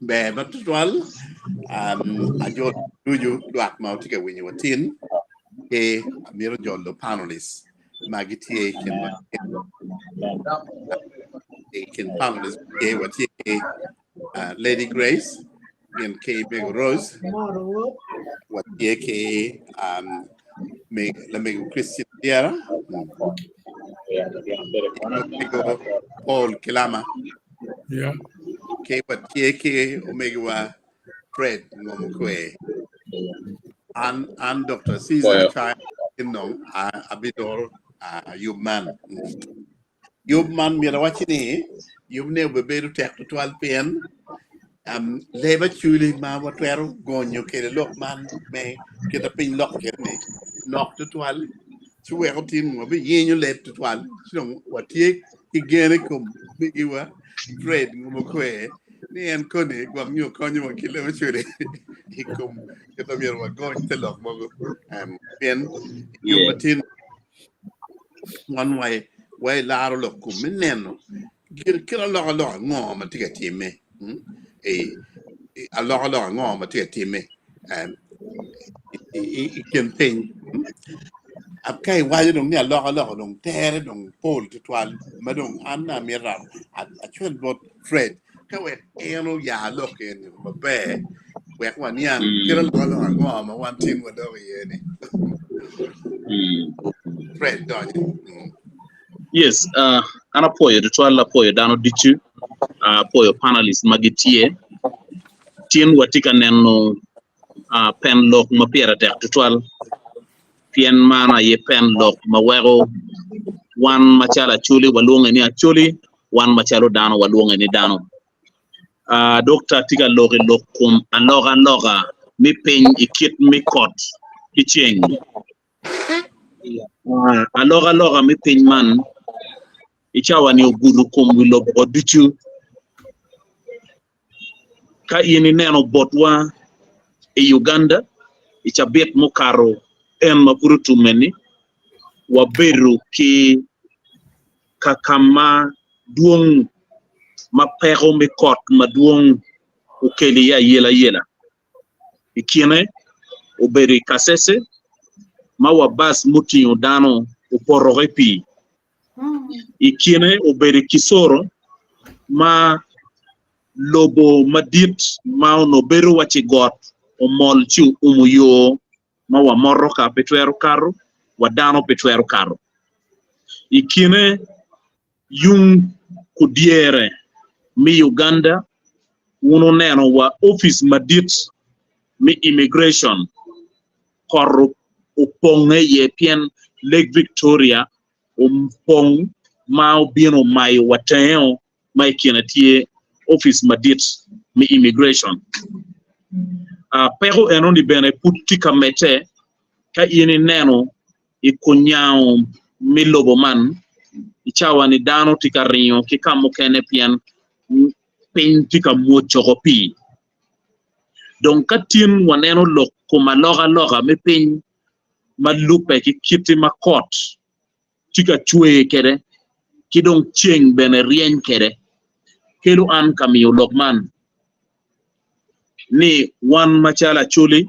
Ber ma tutwal um, ajolo ducu lwak ma watye ka winyo watin ki amito jolo panelists ma gitye i kin i kin panelists tye watye ki uh, Lady Grace gin ki Mego Rose watye ki um, me, lamego Christian Diera omego Paul Kilama Yeah. ki watye ki omegiwa Fred Ngomokwe an an Dr. Caesar Poyo. Chai nong abidoro uh, yub man yub man myero awaci ni yub ne obebedo tek tutwal pien um, leb aculi ma watwero gonyo kede lok man me kita piny lok kede ni nok tutwal ci weko tin wabiyenyo leb tutwal ci dong watye ki gen i kom omegiwa Fred Ngomokwe ni en koni gwok nyo konyowa ki leb aculi i kom kita myero wagony te lok mogo um, pien yub Yeah. matin wan wai wai laro lok kom me neno gin kit alokaloka ango ma tye ka timme mm? I, i alokaloka ango ma tye ka timme um, i, i, i kin piny mm? Ab ka iwaco dong ni alokaloka dong tere dong pol tutwal ma dong an amito acwal bot Fred ka wek en oya lok eni maber wek waniang kit Mm. alokaloka ango ma wan tin wadok iye ni Mm. Fred donyo. Mm. Yes, uh, an apwoyo tutwal apwoyo dano ducu, uh, apwoyo panelist ma gitye. Tin watye ka neno uh, pen lok ma pire tek tutwal pien man aye pen lok ma weko wan macalo Acholi walwonge ni Acholi, wan macalo dano walwonge ni dano. Uh, Dokta tye ka lok i lok kom alokaloka me piny i kit me kot ki ceng. Uh, alokaloka me piny man i cawa ni ogudo kom wi lobo ducu. Ka in ineno botwa i Uganda i cabit mukato en ma pud otumme-ni, wabedo ki ka ka ma dwong ma peko me kot madwong okelo iye ayelayela. I kine obedo i Kasese ma wa bac mutingo dano opoto i pii. I kine obedo i Kisoro ma lobo madit ma onongo bedo waci got omol ci oumo yo ma wa motoka pe twero kato wa dano pe twero kato. I kine yung kudyere me Uganda wun wuneno wa opic madit me immigration kot oponge iye pien Lake Victoria opong ma obino omayo wa tenge ma i kine tye opic madit me immigration. Peko enoni bene pud tye ka medde ka in ineno i kunyango me lobo man i cawa ni dano tye ka ringo ki ka mukene pien piny tye ka mwoco pii. Dong ka tin waneno lok kom alokaloka me piny ma lubbe ki kiti ma kot tye ka cwer kwede ki dong ceng bene ryeny kwede, kelo an ka miyo lok man ni wan macalo Acholi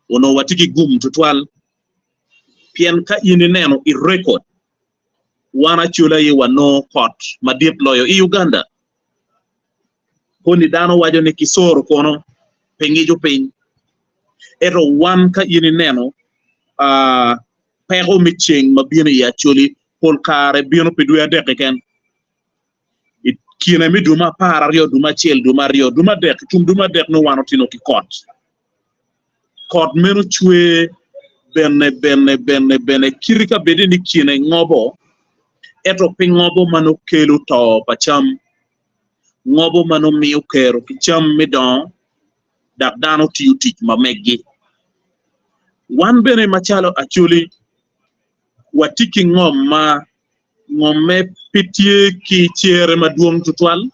onongo watye ki gum tutwal pien ka in ineno i rekod wan Acholi aye wanongo kot madit loyo i Uganda. Koni dano waco ni Kisoro kono pe ngico piny ento wan ka in ineno peko me ceng ma bino i Acholi pol kare bino pi dwe adek keken. I kine me dwe me 12, dwe me 1, dwe me 2, dwe me 3, tum dwe me 3 nongo wan otino ki kot. Kot meno cwer bene bene bene bene kiti ka bedi ni kine ngobo ento pe ngobo ma nongo kelo to pa cam, ngobo ma nongo miyo kero ki cam me dongo dok dano tiyo tic ma meggi. Wan bene macalo Acholi watye ki ngom ma ngomme pe tye ki cere madwong tutwal,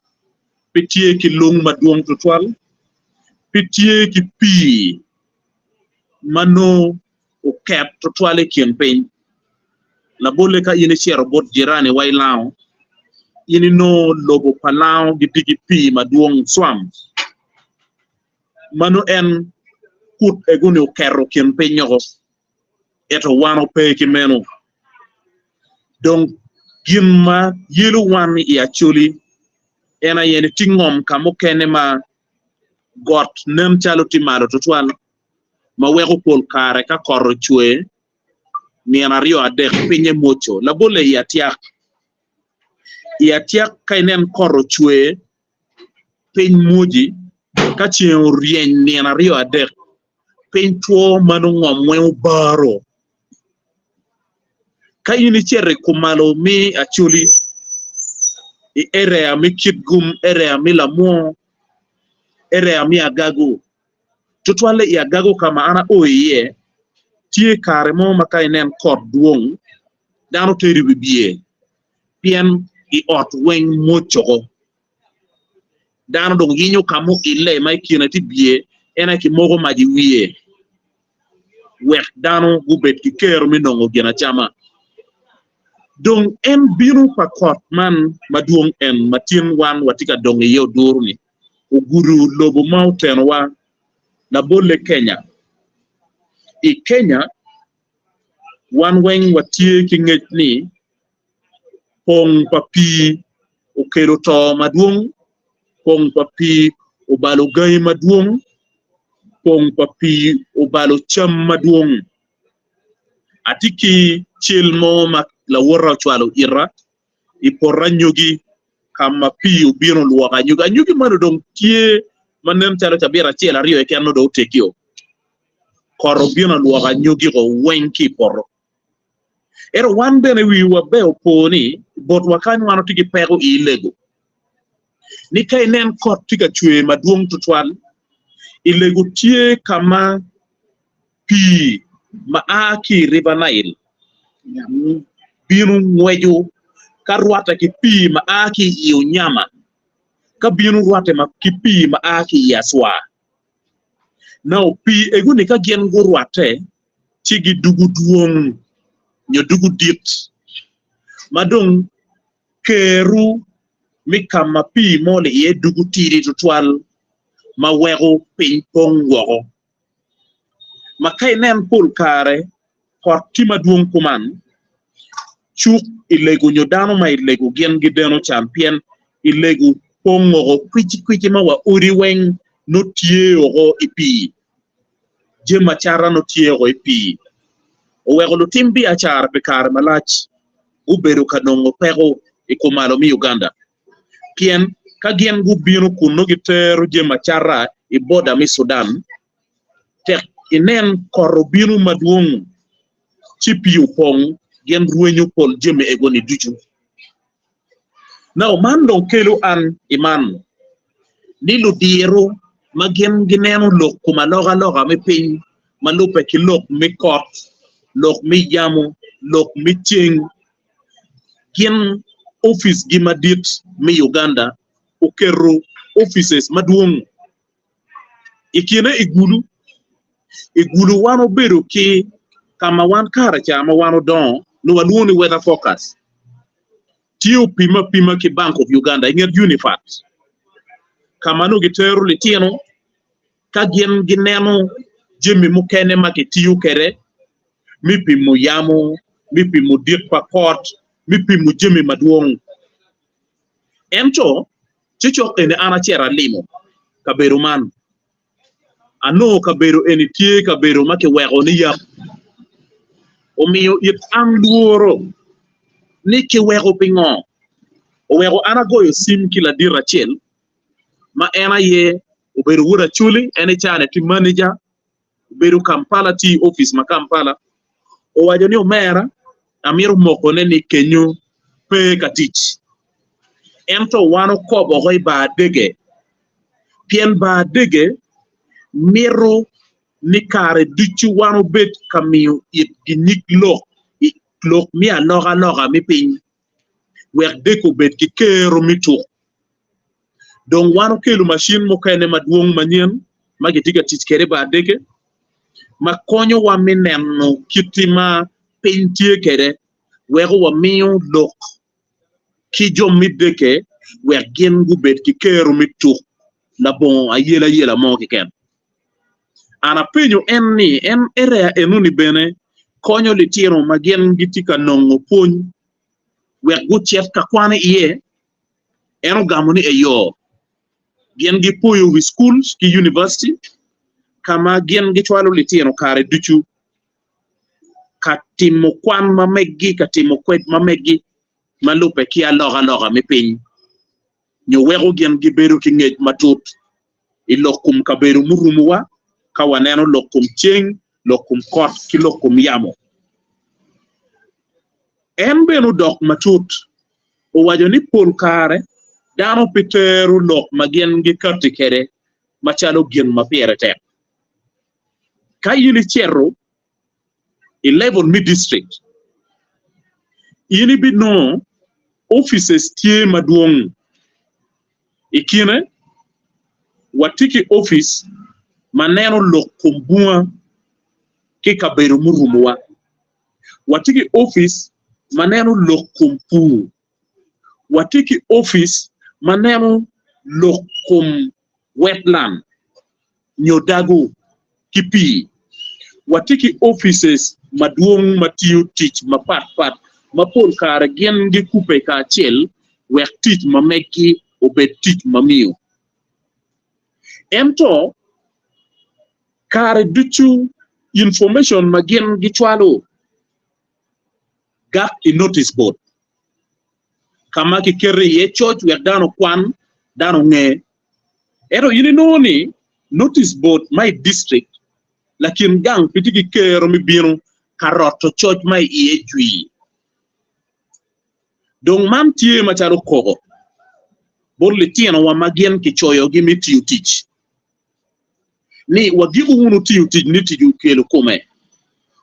pe tye ki lung madwong tutwal, pe tye ki pii ma nongo oket tutwal i kin piny. Labolle ka in icito bot jirani wa i Lango, in inongo lobo pa Lango gitye ki pii madwong, swamp. Mano en kut ego-ni oketo kin piny oko, ento wan ope ki meno. Dong gin ma yelo wan i Acholi en aye ni tye ngom ka mukene ma got nen calo tye malo tutwal ma weko pol kare ka kot ocwe nino aryo adek pinye mwoco. Labolle i Atyak, i Atyak ka inen kot ocwe piny mwoci ka ceng oryeny nino aryo adek piny two ma nongo ngom weng obaro. Ka in icito i kumalo me Acholi i area me Kitgum, area me Lamwo, area me Agago, tutwalle i Agago ka ma an ao iye, tye kare mo ma ka inen kot dwong dano tedo i wi bye pien i ot weng mwocoko. Dano dong yenyo ka ma oille ma i kine tye bye en aye kimoko mac i wiye wek dano gubed ki kero me nongo ginacama. Dong en bino pa kot man madwong en ma tin wan watye ka dongo iye oduro-ni ogudo lobo ma otenowa, labolle Kenya. I Kenya, wan weng watye ki ngec ni pong pa pii okelo to madwong, pong pa pii obalo gangi madwong, pong pa pii obalo cam madwong. Atye ki cal mo ma lawota ocwalo ita i poto anyogi ka ma pii obino olwoko anyogi. Anyogi meno dong tye ma nen calo cabit acel aryo keken nongo dong otegio. Kot obino olwoko anyogi-o weng ki i poto. Ento wan bene wiwa ber opo ni botwa kany wan watye ki peko i lego. Ni ka inen kot tye ka cwer madwong tutwal, i lego tye ka ma pii ma a ki i River Nile bino ngweco ka rwatte ki pii ma a ki i Onyama ka bino rwatte ki pii ma a ki i Aswa. Now pii ego-ni ka gin gurwatte ci gidugo dwong nyo dugo dit ma dong keru me ka ma pii mol iye dugo tidi tutwal ma weko piny pong woko. Ma ka inen pol kare kot tye madwong kuman, cuk i lego nyo dano ma i lego gin gideno can pien i lego pong oko kwicikwici ma wa odi weng nongo tye oko i pii. Jami acata nongo tye oko i pii. Oweko lutim biacara pi kare malac gubedo ka nongo peko i kumalo me Uganda pien ka gin gubino kun nongo gitero jami acata i boda me Sudan tek inen kot obino madwong ci pii opong gin rwenyo pol jami ego-ni ducu. Now man dong kelo an i man ni ludiro ma gin gineno lok kom alokaloka me piny ma lubbe ki lok me kot, lok me yamo, lok me ceng, gin oficgi madit me Uganda oketo offices madwong i kine i Gulu. I Gulu wan obedo ki ka ma wan kare ca ma wan odongo nongo walwongo ni weather focus. Tye opime apima ki Bank of Uganda i nget Unifat ka ma nongo gitero litino ka gin gineno jami mukene ma kitiyo kwede me pimo yamo, me pimo dit pa kot, me pimo jami madwong. Ento cocok eni an acito alimo kabedo man. Anongo kabedo eni tye kabedo ma kiweko ni yak, omiyo it an lworo ni kiweko pingo. Oweko an agoyo cim ki ladit acel ma en aye obedo wod Acholi, en i caa-ni tye maneja, obedo Kampala tye i opic ma Kampala, owaco ni omera amito mokone ni kenyo pe ka tic ento wan okobo oko i bar dege pien bar dege mito ni kare ducu wan obed ka miyo itgi nyig lok i lok me alokaloka me piny wek dege obed ki kero me tuk. Dong wan okelo macin mukene madwong manyen ma kitye ka tic kwede i bar dege ma konyowa me neno kit ma piny tye kwede weko wamiyo lok ki jo me dege wek gin gubed ki kero me tuk labongo ayelayela mo keken. An apenyo en ni en area enoni bene konyo litino ma gin gitye ka nongo pwony wek gucit ka kwan iye? En ogamo ni eyo. Gin gipoyo wi schools ki university ka ma gin gicwalo litino kare ducu ka timo kwan ma meggi, ka timo kwed ma meggi ma lubbe ki alokaloka me piny nyo weko gin gibedo ki ngec matut i lok kom kabedo murumowa ka waneno lok kom ceng, lok kom kot ki lok kom yamo. En bene odok matut owaco ni pol kare dano pe tero lok ma gin gikatti kwede macalo gin ma pire tek. Ka in icito i level me district, in ibinongo offices tye madwong. I kine, watye ki opic ma neno lok kom bunga ki kabedo murumowa. Watye ki opic ma neno lok kom pur. Watye ki opic ma neno lok kom wetland nyo dago ki pii. Watye ki offices madwong ma tiyo tic mapat pat ma pol kare gin gikubbe kacel wek tic ma meggi obed tic ma miyo. Ento, kare ducu information ma gin gicwalo gak i notice board ka ma kiketo iye coc wek dano okwan, dano onge. Ento in inongo ni notice board ma i district lakin gang pe tye ki kero me bino ka roto coc ma i iye jwi. Dong man tye macalo koko bot litinowa ma gin kicoyogi me tiyo tic ni wagiko wunu tiyo tic ni tic okelo kome,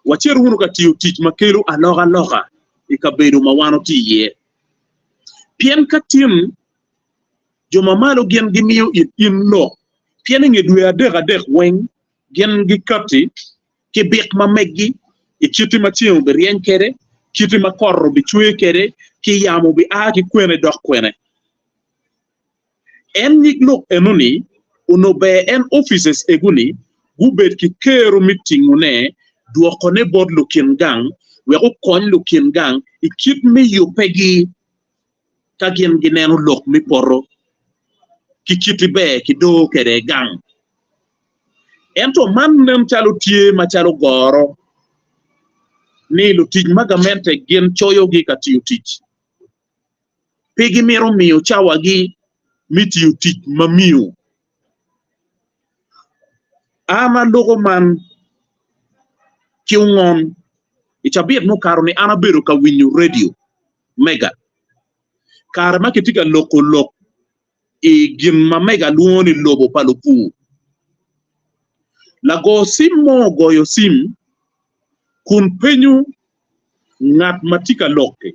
wacit wunu ka tiyo tic ma kelo alokaloka i kabedo ma wan watye iye. Pien ka tin jo ma malo gin gimiyo it in lok, pien i nge dwe adek adek weng gin gikatti ki bik ma meggi i kiti ma ceng obiryeny kwede, kiti ma kot obicwer kwede, ki yamo obia ki kwene dok kwene. En nyig lok eno-ni onongo ber en offices ego-ni gubed ki kero me tingone dwokone bot lukin gang wek okony lukin gang i kit me yubbegi ka gin gineno lok me poto ki kiti ber ki doo kwede gang. Ento man nen calo tye macalo goro ni lutic ma gamente gin coyogi ka tiyo tic. Pe gimito miyo cawagi me tiyo tic ma miyo. An aloko man ki ongon. I cabit mukato-ni an abedo ka winyo redio mega kare ma kitye ka loko lok i gin ma mega lwongo ni lobo pa lupur. Lago cim mo ogoyo cim kun penyo ngat ma tye ka lok-ki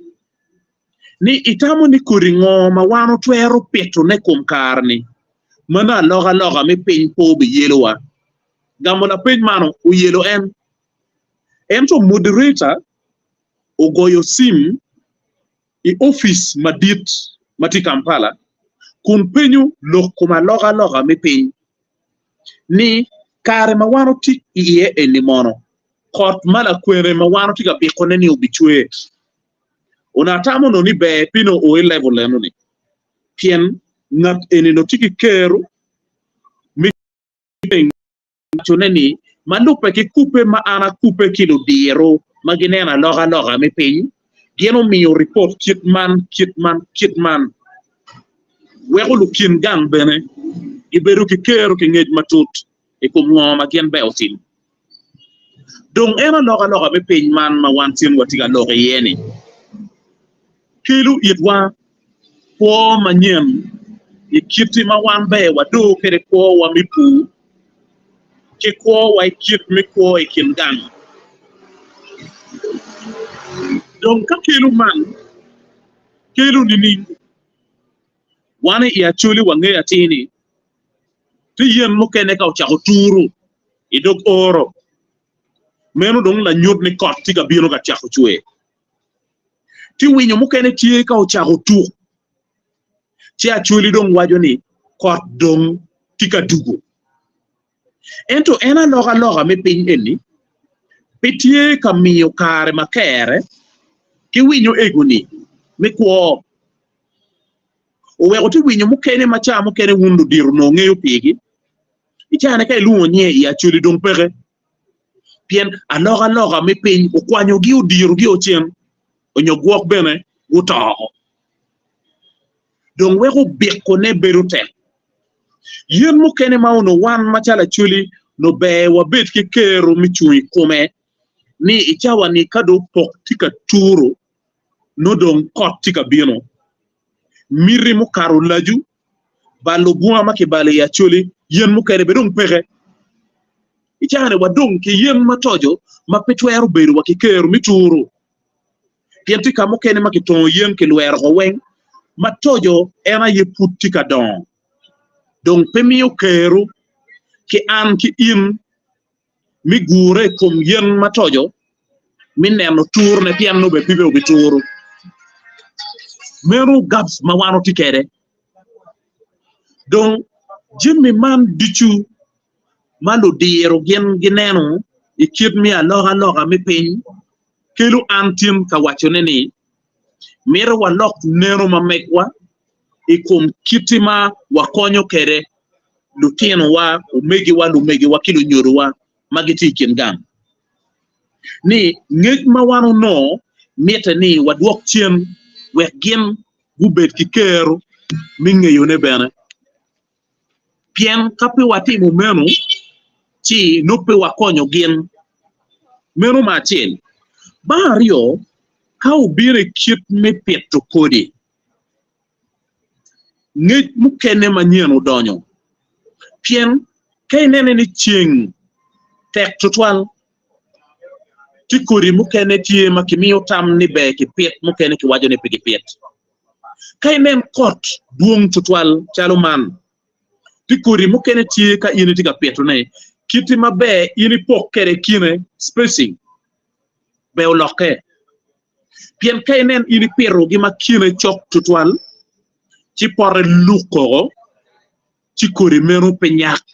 ni, Itamo ni kodi ngo ma wan otwero pitone kom kare-ni ma nongo alokaloka me piny pe obiyelowa? Gamo lapeny man oyelo en. Ento moderator ogoyo cim i opic madit ma tye i Kampala kun penyo lok kom alokaloka me piny ni, Kare ma wan otic iye eni mono kot ma lakwene ma wan watye ka bikone ni obicwer? Onongo atamo onongo ni ber pi nongo o i level eno ni pien ngat eni nongo tye ki kero me waco ne ni ma lubbe ki kubbe ma an akubbe ki ludiro ma gineno alokaloka me piny gin omiyo ripot kit man kit man kit man weko lukin gang bene gibedo ki kero ki ngec matut i kom ngo ma gin ber otim. Dong en alokaloka me piny man ma wan tin watye ka lok iye-ni kelo itwa kwo manyen i kit ma wan ber wador kwede kwowa me pur ki kwowa i kit me kwo i kin gang. Dong ka kelo man kelo nining? Wan i Acholi wangeyo atir ni tye yen mukene ka ocako turu i dog oro, meno dong lanyut ni kot tye ka bino ka cako cwer. Tye winyo mukene tye ka ocako tuk, ci Acholi dong waco ni kot dong tye ka dugo. Ento en alokaloka me piny eni pe tye ka miyo kare ma kere ki winyo ego-ni me kwo. Oweko tye winyo mukene ma ca mukene wun ludito onongo ngeyo pigi. I cane ka ilwongo nyinge i Acholi dong peke pien alokaloka me piny okwanyogi odirogi o cen onyo gwok bene guto oko. Dong weko bikone bedo tek. Yen mukene ma onongo wan macalo Acholi onongo ber wabed ki kero me cung i kome ni i cawa-ni ka dong pok tye ka turu nongo dong kot tye ka bino. Miti mukato olacu, balo bunga ma kibalo i Acholi, yen mukene bene dong peke. I cawa-ni wadong ki yen ma toco ma pe twero bedo wa ki kero me turu. Pien tye ka mukene ma kitongo yen kilwero oko weng, ma toco en aye pud tye ka dongo. Dong pe miyo kero ki an ki in me gure i kom yen ma toco me neno turne pien nongo bene pibe obituru. Meno gaps ma wan watye kwede. Dong jami man ducu ma ludiro gin gineno i kit me alokaloka me piny kelo an tin ka wacone ni mito walok neno ma megwa i kom kiti ma wakonyo kwede lutinowa, omegiwa, lumegiwa ki lunyodowa ma gitye i kin gang. Ni ngec ma wan onongo mitte ni wadwok cen wek gin gubed ki kero me ngeyone bene. Pien ka pe watimo meno, ci nongo pe wakonyo gin. Meno me acel. Me aryo, ka obino i kit me pito kodi, ngec mukene manyen odonyo. Pien ka inene ni ceng tek tutwal, ci kodi mukene tye ma kimiyo tam ni ber kipit mukene kiwaco ni pe gipit. Ka inen kot dwong tutwal calo man, ci kodi mukene tye ka in itye ka pitone, kiti maber in ipok kwede kine, spacing, ber olokke. Pien ka inen in ipitogi ma kine cok tutwal, ci pote luk oko, ci kodi meno pe nyak.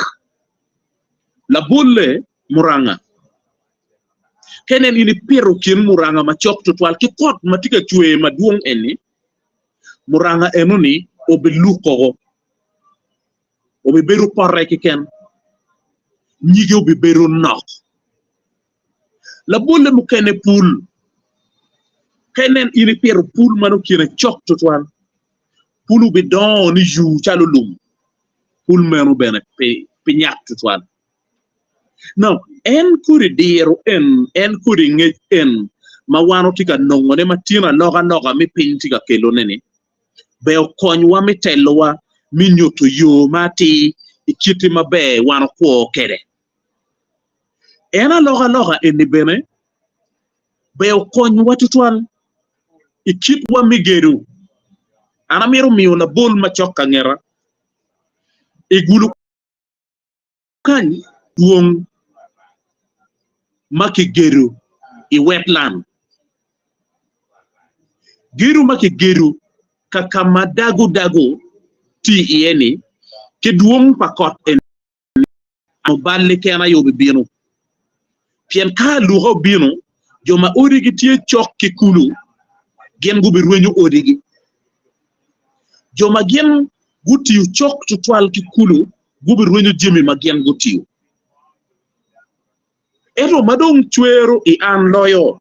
Labolle, muranga. Ka inen in ipito kin muranga macok tutwal ki kot ma tye ka cwer madwong eni, muranga enoni obiluko, obibedo pote keken, nyige obibedo nok. Labolle mukene pul, ka inen in ipito pul ma nongo kine cok tutwal, pul obidongo ni yuu calo lum, pul meno bene pe nyak tutwal. Now, en kodi diro en, en kodi ngec en ma wan watye ka nongone ma tin alokaloka me piny tye ka kelone-ni, ber okonywa me telowa me nyuto yo ma atir i kite maber wan okwo kwede. En alokaloka eni bene ber okonywa tutwal i kitwa me gedo. An amito miyo labol macok ka ngeta i gulu. Kany dwong ma kigedo i wetland. Gedo ma kigedo ka ka ma dago dago tye iye-ni ki dwong pa kot eni balle keken aye obibino. Pien ka aluka obino, jo ma odigi tye cok ki kulu gin gubirwenyo odigi. Jo ma gin gutiyo cok tutwal ki kulu gubirwenyo jami ma gin gutiyo. Ento ma dong cwero i an loyo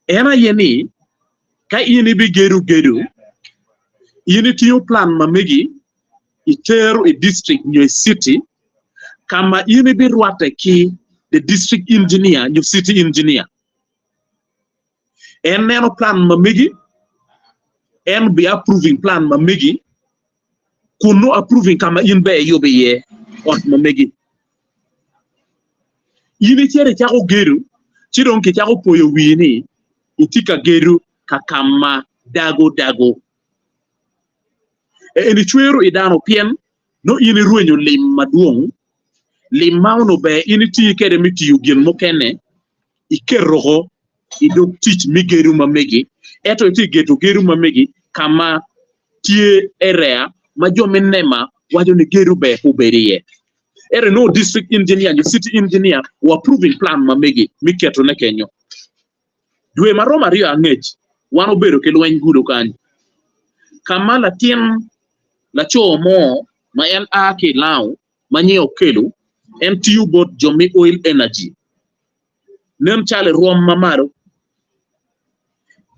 en aye ni, ka in ibigedo gedo, in itingo plan ma megi itero i district nyo i city ka ma in ibirwatte ki the district engineer nyo city engineer. En neno plan ma megi, en bi approving plan ma megi, kun nongo approving ka ma in ber iyubo iye ot ma megi. In icito icako gedo, ci dong kicako poyo wii ni itye ka gedo ka ka ma dago dago. Eni cwero i dano pien nongo in irwenyo lim madwong, lim ma onongo ber in iti kwede me tiyo gin mukene, iketo oko i dog tic me gedo ma megi, ento itye ka gedo gedo ma megi ka ma tye area ma jo me nema waco ni gedo ber pe obed iye. Ento inongo district engineer nyo city engineer o approving plan ma megi me ketone kenyo. Dwe ma romo aryo angec, wan obedo ki lweny gudo kany, ka ma latin laco mo ma en a ki i Lango ma nyinge Okello, en tiyo bot jo me Oil Energy, nen calo i rwom ma malo.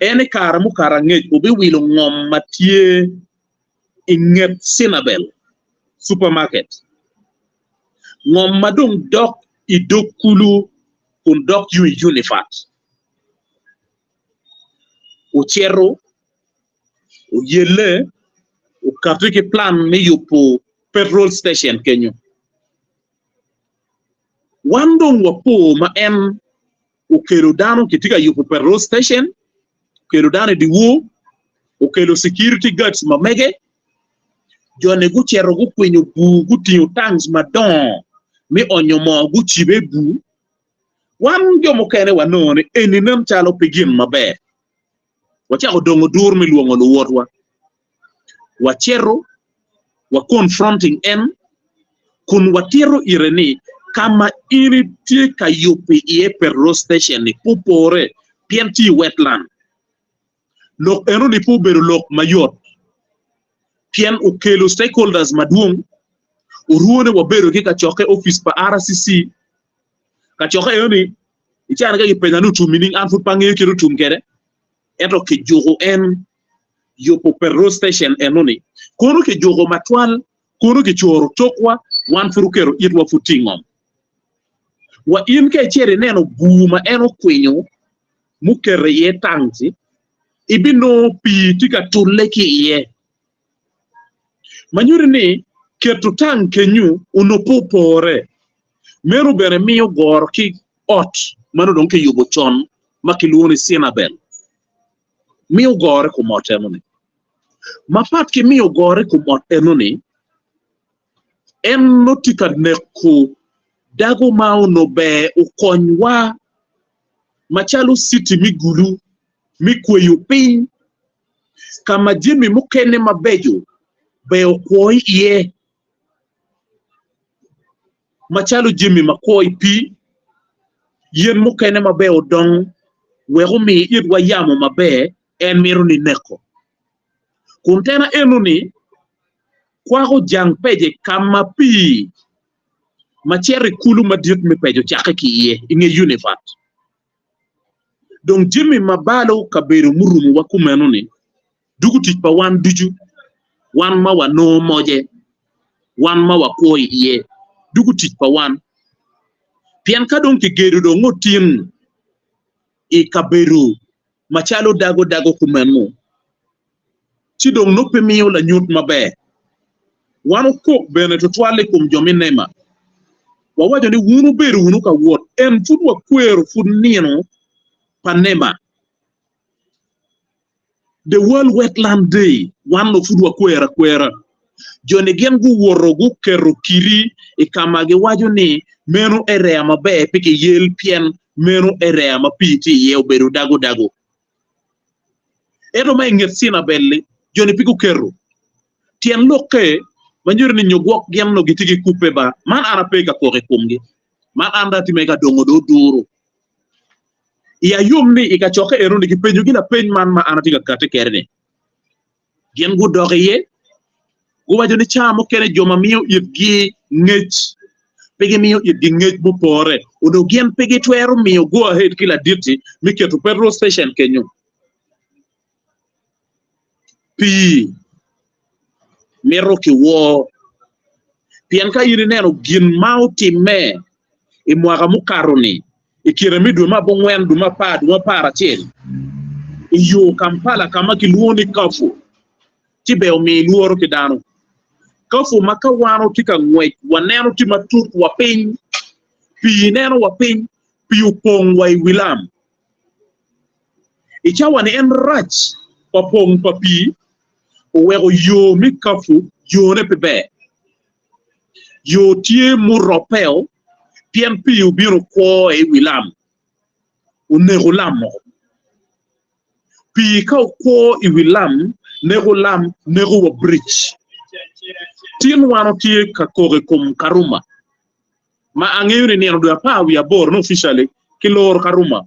En i kare mukato angec obiwilo ngom ma tye i nget Cinabel Supermarket, ngom ma dong dok i dog kulu kun dok yung i Unifat. Ocito, oyelle, okati ki plan me yubo petrol station kenyo. Wan dong wapo ma en okelo dano kitye ka yubo petrol station, okelo dano i dyewor, okelo security guards ma mege, joni gucito gukwinyo bur gutingo tanks madongo me onyo moo gucibe i bur. Wan jo mukene wanongo ni eni nen calo pe gin maber. Wacako dongo dur me lwongo luwotwa. Wacito wa confronting en kun watito ite ni ka ma in itye ka yubo iye petrol station ni pe opore pien tye i wetland. Lok eno ni pe obedo lok mayot pien okelo stakeholders madwong, orwone wabedo ki kacokke office pa RCC, kacokke eno ni i caa-ni ka kipenya ni otum nining an pud pe angeyo kit otum kwede ento kijuko en yubo petrol station eno-ni, kono kijuko matwal, kono kicoro tokwa, wan pud oketo itwa pud tye i ngom. Wa in ka icito ineno bur ma en okwinyo muketo iye tank-ci, ibinongo pii tye ka tulle ki iye. Ma nyuto ni keto tank kenyu onongo pe opore. Meno bene miyo goro ki ot ma nongo dong kiyubo con ma kilwongo ni Cinabel. Miyo gore i kom ot enoni. Mapat ki miyo gore i kom ot enoni, en nongo tye ka neko dago ma onongo ber okonywa macalo citi me Gulu me kweyo piny ka ma jami mukene mabeco ber okwo iye. macalo jami ma kwo i pii, yen mukene maber odongo wek omi itwa yamo maber, en mito ni neko. Kun tena eno-ni kwako jang pece ka ma pii ma cito i kulu madit me pece ocakke ki iye i nge Unifat. Dong jami ma balo kabedo murumowa kumeno-ni Dugo tic pa wan ducu, wan ma wanongo moce, wan ma wakwo i iye, dugo tic pa wan. Pien ka dong kigedo dong otin i kabedo macalo dago dago kumeno, ci dong nongo pe miyo lanyut maber. Wan okok bene tutwal i kom jo me Nema. Wawaco ni wun wubedo wunu ka wot, en pud wakwero pud nino pa Nema. The World Wetland Day, wan onongo pud wakwero akwera. Jo-ni gin guwoto guketo kidi i ka ma giwaco ni meno area maber pe kiyel pien meno area ma pii tye iye obedo dago dago. Ento ma i nget Cinabel-li, jo-ni pe guketo. Tyen lokke ma nyuto ni nyo gwok gin onongo gitye ki kubbe ba, man an ape ka kok i komgi. Man an dong atye mere ka dongo dong oduro. I ayom ni i kacokke eno ni kipenyogi lapeny man ma an atye ka kati kwede-ni. Gin gudok iye, guwaco ni ca mukene jo ma miyo itgi ngec pe gimiyo itgi ngec mupore, onongo gin pe gitwero miyo go ahead ki ladit-ti me keto petrol station kenyo. Pii mito kiwor pien ka in ineno gin ma otimme i mwaka mukato-ni i kine me dwe me abongwen, dwe me apar, dwe me aparacel i yo Kampala ka ma kilwongo ni Kafu ci ber omi lworo ki dano. Kafu ma ka wan watye ka ngwec waneno tye matut wa piny, pii neno wa piny, pii opong wa i wi lam. I cawa-ni en rac pa pong pa pii oweko yo me Kafu yone pe ber. Yo tye muroppeo pien pii obino okwo i wi lam, oneko lam moko. Pii ka okwo i wi lam, neko lam, neko wa bridge. Tin wan watye ka kok i kom Karuma. Ma angeyo ni nino dwe 18 ni officially kiloro Karuma.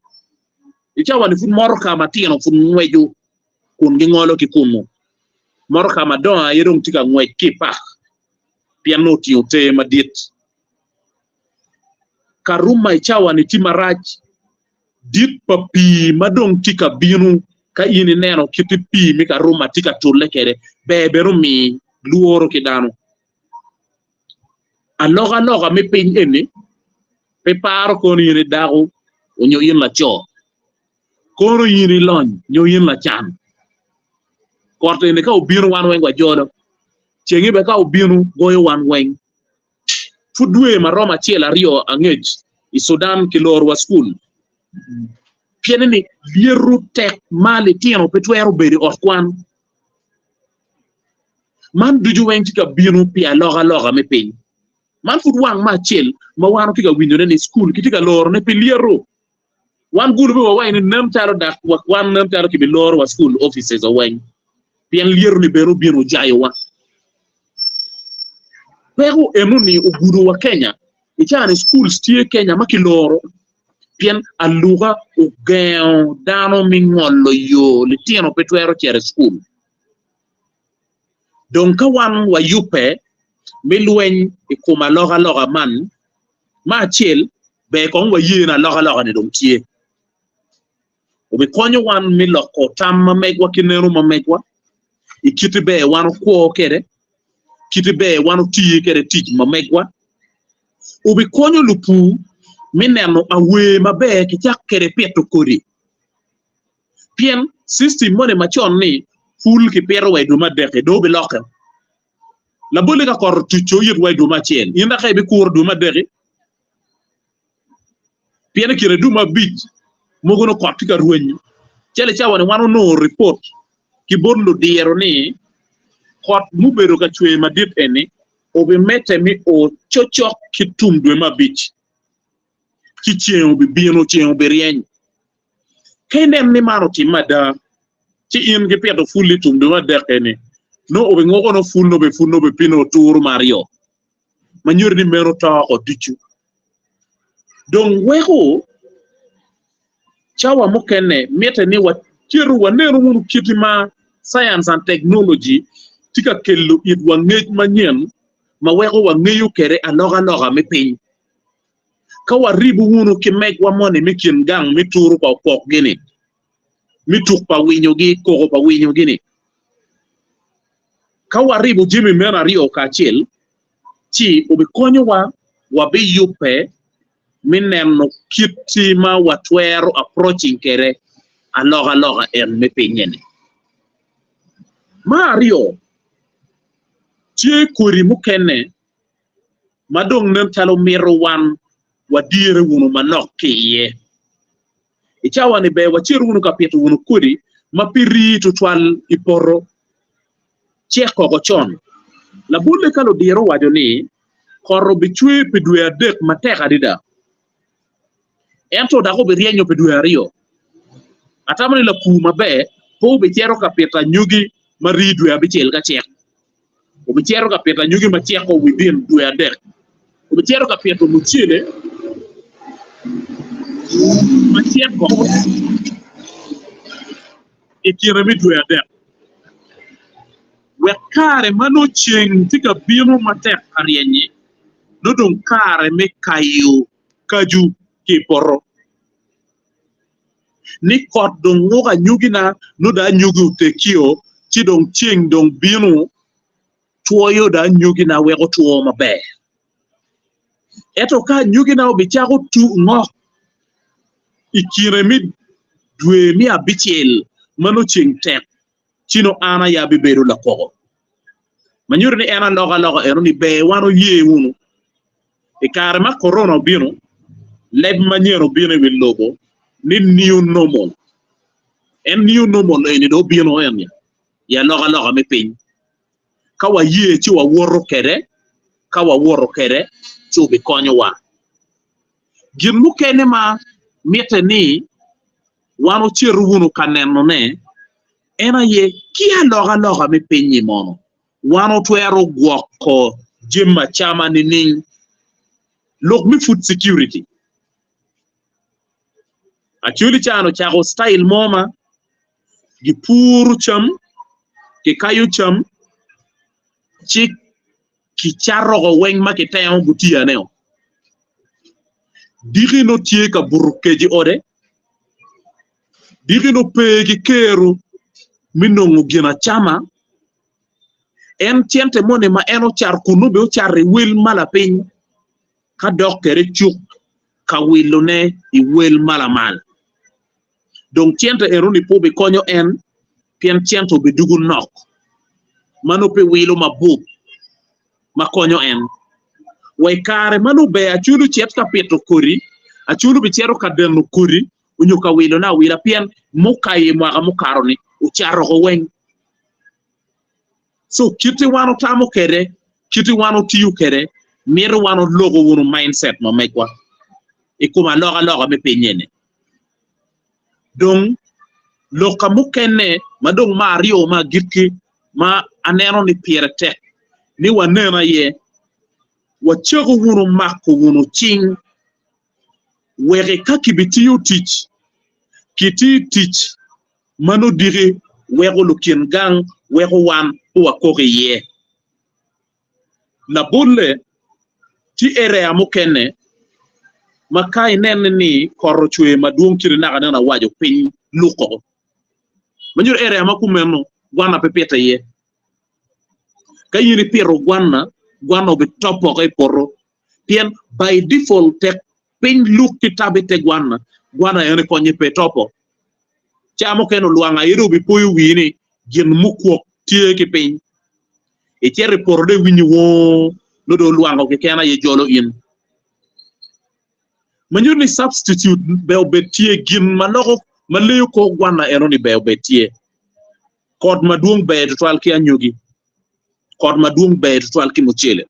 I cawa ni pud motoka matino pud ngweco kun gingolo ki kunu. Motoka madongo aye dong tye ka ngwec ki i pak pien nongo otingo ter madit. Karuma i cawa ni tye marac. Dit pa pii ma dong tye ka bino ka in ineno kit pii me Karuma tye ka tulle kwede ber bene omi lworo ki dano. Alokaloka me piny eni pe paro kono in idako nyo in laco, kono in ilony nyo in lacan. Kot eni ka obino wan weng wajolo, cengi bene ka obino goyo wan weng. Pud dwe ma romo acel aryo angec i Sudan kiloro wa cukul pien ni lyeto tek ma litino pe twero bedo i ot kwan. Man ducu weng tye ka bino pi alokaloka me piny. Man pud wang me acel ma wan watye ka winyone ni cukul kitye ka lorone pi lyeto. Wan gulu bene wawaco ni nen calo dok wan nen calo kibiloro wa cukul offices weng pien lyeto-ni bene obino ojayowa. Peko enoni ogudo wa Kenya. I caa-ni schools tye Kenya ma kiloro pien aluka ogengo dano me ngolo yo litino pe twero cito i cukul. Dong ka wan wayubbe me lweny i kom alokaloka man, me acel ber kong waye ni alokaloka-ni dong tye. Obikonyo wan me loko tam ma megwa ki neno ma megwa i kite ber wan okwo kwede, kite ber wan otiye kwede tic ma megwa. Obikonyo lupur me neno awer maber kicak kwede pito kodi. Pien system moni macon ni pul kipito wa i dwe me adek-ki dong obilokke. Labolle ka kot otuco it wa i dwe me acel, in dok ka ibikuro dwe me adek-ki? Pien i kine dwe me abic mogo nongo kot tye ka rwenyo. Calo i cawa-ni wan onongo ripot ki bot ludiro ni kot mubedo ka cwer madit eni obimedde mi o cocok ki tum dwe me abic ci ceng obibino, ceng obiryeny. Ka inen ni man otimme ada, ci in ki pito pul i tum dwe me adek eni, nongo obinguko nongo pul nongo obipul nongo obipino oturu me aryo, ma nyuto ni meno to oko ducu. Dong weko cawa mukene mitte ni wacitu wanenu wunu kit ma science and technology tye ka kelo itwa ngec manyen ma weko wangeyo kwede alokaloka me piny. Ka waribo wunu ki megwa moni me kin gang me turu pa opokgi-ni, me tuk pa winyogi, koko pa winyogi-ni, ka waribo jami meno aryo kacel, ci obikonyowa wabiyubbe me neno kit ma watwero approaching kwede alokaloka en me pinye-ni. Me aryo, tye kodi mukene ma dong nen calo mito wan wadire wunu manok ki iye. I cawa-ni ber wacit wunu ka pito wunu kodi ma pe rii tutwal i poto cek koko con. Labolle ka ludiro owaco ni kot obicwer pi dwe adek matek adada, ento dok obiryenyo pi dwe aryo. Atamo ni lapur maber pe obicito ka pito anyogi ma rii dwe abicel ka cek. Obicito ka pito anyogi ma ceko within dwe adek. Obicito ka pito mucele ma ceko i kine me dwe adek. Wek kare ma nongo ceng tye ka bino matek ka ryenyi, nongo dong kare me kayo kaju ki i poto. Ni kot dong nguko anyogina, nongo dong anyogi otekio, ci dong ceng dong bino twoyo dong anyogina weko two maber. Ento ka anyogina obicako ngok i kine me dwe me abicel ma nongo ceng tek, ci nongo an aye abibedo lakoko. Ma nyuto ni en alokaloka eno-ni ber wan oye wunu. I kare ma Korona obino, leb manyen obino i wi lobo ni new normal. En new normal eni dong obino eni i alokaloka me piny. Ka waye ci wawoto kwede, ka wawoto kwede ci obikonyowa. Gin mukene ma mitte ni wan ocetu wunu ka nenone en aye ki alokaloka me piny-nyi mono, wan otwero gwoko jami acama nining? Lok me food security. Acholi can ocako style mo ma gipuro cam, kikayo cam, ci kicato oko weng ma kitengo gutiyane-o. Diki nongo tye ka buto kec i ode, diki nongo pe ki kero me nongo ginacama, en cente moni ma en ocato kun nongo bene ocato i wel ma lapiny ka dok kwede cuk ka wilone i wel ma lamal. Dong cente enoni pe obikonyo en pien cente obidugo nok ma nongo pe wilo mabup ma konyo en. Wa i kare ma nongo ber Acholi ocit ka pito kodi, Acholi obicito ka deno kodi onyo ka wilone awila pien mukayo i mwaka mukato-ni ocato oko weng. So kiti wan otamo kede, kiti wan otiyo kede, mito wan oloko wunu mindset ma megwa i kom alokaloka me piny eni. Dong lok ka mukene ma dong me aryo me agikki ma aneno ni pire tek ni wanen aye, wacako wunu mako wunu cing wek ka kibitiyo tic, kiti tic ma nongo diki weko lukin gang weko wan pe wakok iye. Labolle, tye area mukene ma ka inene ni kot ocwer madwong kite naka nen awaco piny luko ma nyuto area ma kumeno gwana pe pite iye. Ka in ipito gwana, gwana obitop woko i poto pien by default tek piny luk ki tabo ite gwana, gwana eno konye pe topo. Ca mukene olwang aye dong obipoyo wii ni gin mukwok tye ki piny. Icito i poto dong iwinyo woo nongo dong olwango keken aye jolo in. Ma nyuto ni substitute ber obed tye, gin ma loko ma leyo kor gwana eno ni ber obed tye. Kot madwong ber tutwal ki anyogi, kot madwong ber tutwal ki mucele.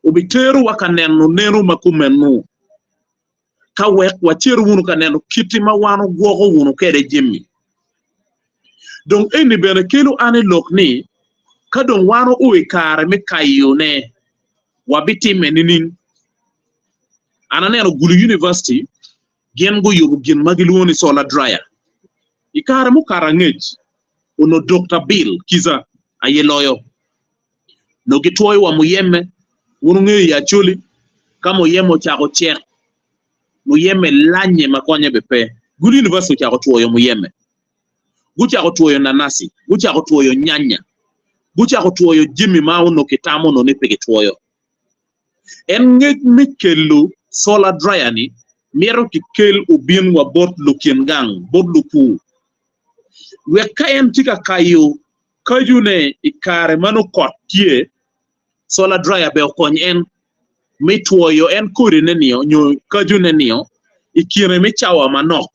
Obiterowa ka neno neno ma kumeno. Ka wek wacer wunu ka neno kiti ma wan ogwoko wunu kwede jami. Dong eni bene kelo an i lok ni, ka dong wan oo i kare me kayone, wabitime nining? An aneno Gulu University gin guyubo gin ma gilwongo ni solar dryer. I kare mukato angec, onongo Dokta Bill Kiza aye loyo. Nongo gitwoyo wa muyeme, wun wungeyo i Acholi, ka muyeme ocako cek, muyeme lanye ma konye be pe. Gulu University ocako twoyo muyeme, gucako twoyo nanasi, gucako twoyo nyanya, gucako twoyo jami ma onongo kitamo onongo ni pe gitwoyo. En ngec me kelo solar dryer ni mito kikel obin wa bot lukin gang, bot lupur, wek ka en tye ka kayo kacone i kare ma nongo kot tye, solar dryer bene okony en me twoyo en kodine nio nyo kacone nio i kine me cawa manok.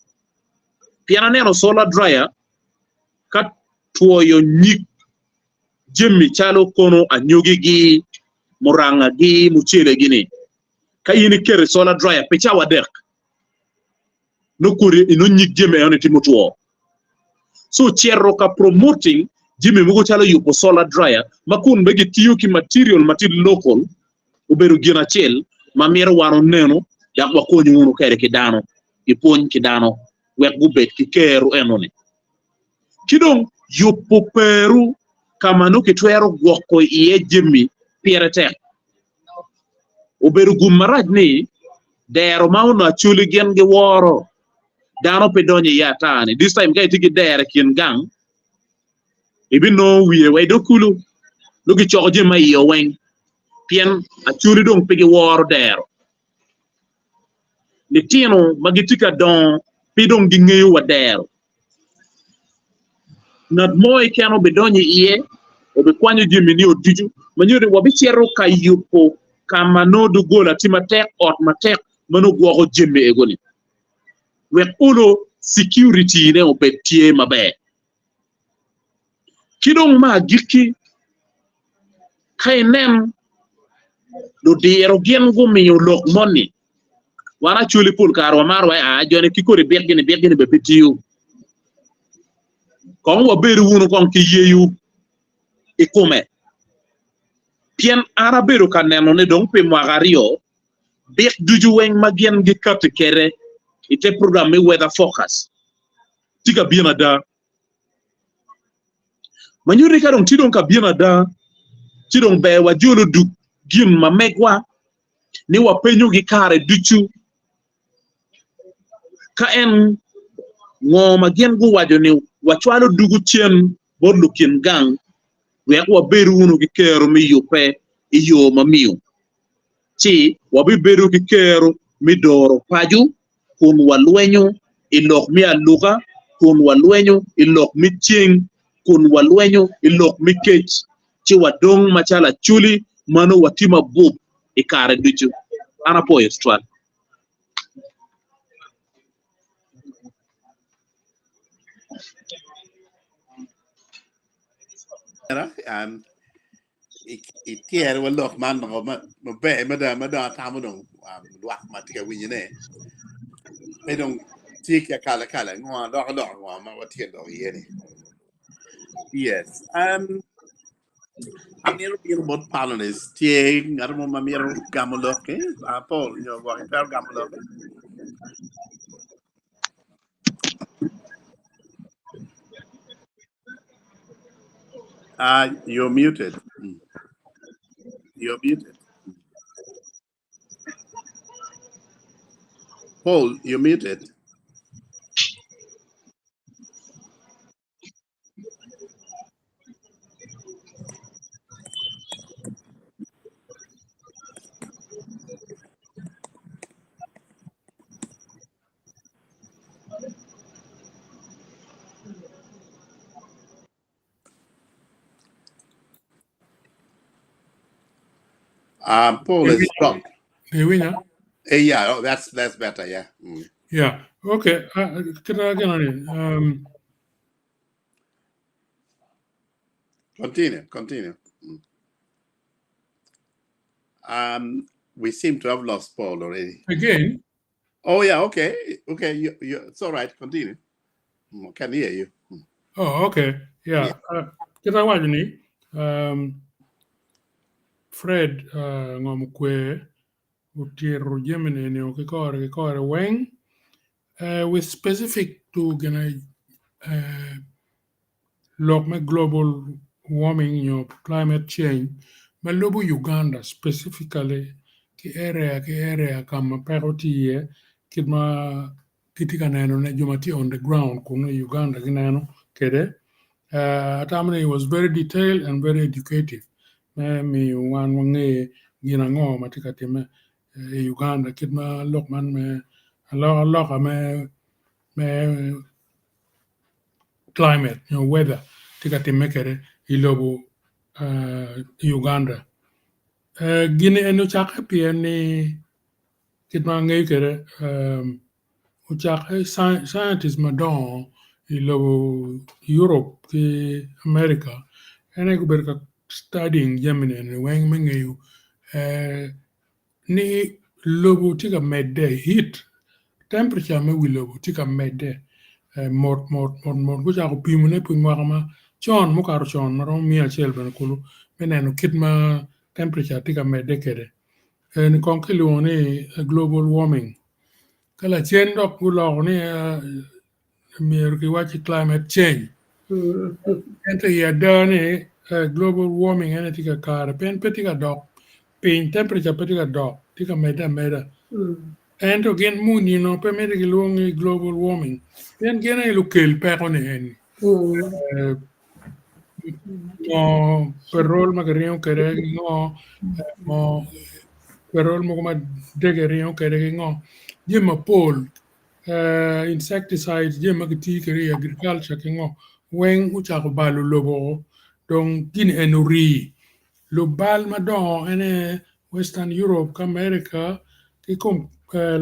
Pien aneno solar dryer ka twoyo nyig jami calo kono anyogigi, murangagi, mucelegi-ni, ka in iketo i solar dryer pi cawa adek, nongo kodi nongo nyig jami enoni tye mutwo. So cito ka promoting jami mogo calo yubo solar dryer ma kun bene gitiyo ki material ma tye local obedo gin acel ma mito wan oneno dok wakonyo wunu kwede ki dano ipwony ki dano wek gubed ki kero enoni. Ki dong yubo peru ka ma nongo kitwero gwoko iye jami pire tek. Obedo gum marac ni dero ma onongo Acholi gin giworo dano pe donyo iye ata-ni. This time ka itye ki dero i kin gang, ibinongo wiye wa i dog kulu nongo gicoko jami ma iye weng pien Acholi dong pe giworo dero. Litino ma gitye ka dongo pe dong gingeyo wa dero. Ngat mo keken obidonyo iye, obikwanyo jami-ni ducu, ma nyuto ni wabicito ka yubo ka ma nongo doggola tye matek, ot matek ma nongo gwoko jami ego-ni, wek olo security-ne obed tye maber. Ki dong me agikki, ka inen ludiro gin gumiyo lok moni, Wan Acholi pol kare wamaro wai aa joni ki kodi bikgi ni bikgi ni bene pe tiyo. Kong wabedo wunu kong ki yeyo i kome. Pien an abedo ka neno ni dong pi mwaka aryo. Bik ducu weng ma gin gikati kwede i te program me Weather Focus tye ka bino ada. Ma nyuto ni ka dong tye dong ka bino ada, ci dong ber wajolo duk gin ma megwa ni wapenyogi kare ducu ka en ngo ma gin guwaco ni wacwalo dugu cen bot lukin gang wek wabedu wunu ki kero me yubbe i yo ma miyo ci wabibedo ki kero me doro paco kun walwenyo i lok me aluka, kun walwenyo i lok me ceng, kun walwenyo i lok me kec, ci wadong macalo acoli ma nongo watye mabup i kare ducu. An apwoyo tutwal. Ityero wa lok man maber mada ma dong atamo dong lwak ma tye ka winyone pe dong tye ki akalakala ngo alok alok ngo ma watye ka lok iye ni. Yes. Amito bino bot panelist tye ngat mo ma mito gamo lok-ki Paul nyo gwok itwero gamo lok-ki? You're muted. You're muted. Paul, you're muted. Paul is dropped. Iwinyo? Yeah, oh, that's better, yeah. Yeah, okay. Kita gino ni. Continue, continue. We seem to have lost Paul already. Again? Oh, yeah, okay. Okay, it's all right. Continue. I can hear you. Oh, okay. Yeah. Kita wacho ni, Fred ngom kwe otiro jami ni ki kore ki kore weng with specific to gina lok me global warming nyo climate change ma lubo Uganda specifically ki area ki area ka ma peko tye iye kit ma gitye ka nenone jo ma tye on the ground kunu i Uganda gineno kwede. Atamo ni it was very detailed and very educative me miyo wan wange gin ango ma tye ka timme i Uganda kit ma lok man me alokaloka me climate nyo weather tye ka timme kwede i lobo Uganda. Gini eni ocakke pien ni kit ma angeyo kwede ocakke scientist madongo i lobo Europe ki America en aye gubedo ka studying jami eni weng me ngeyo ni lobo tye ka medde heat temperature me wi lobo tye ka medde mot mot mot mot gucako pimone pi mwaka ma con mukato con ma romo miya acel bene kulu me neno kit ma temperature tye ka medde kwede. Eni kong kilwongo ni global warming ka lacen dok guloko ni myero kiwac ni climate change ento i ada ni global warming ene tye kakare pien pe tye ka dok piny temperature pe tye ka dok tye ka medde ameda ento gin muni onongo pe mito gilwong ni global warming pien gin aye lukel peko ni eni ngo petrol ma kiringo kwede ki ngo ngo petrol mogo ma dege ringo kwede ki ngo jami mapol insecticides jami ma kitiyo kwede i agriculture ki ngo weng ocako balo lobo dong gini eni orii lubal madongo en aye Western Europe ki America ki kom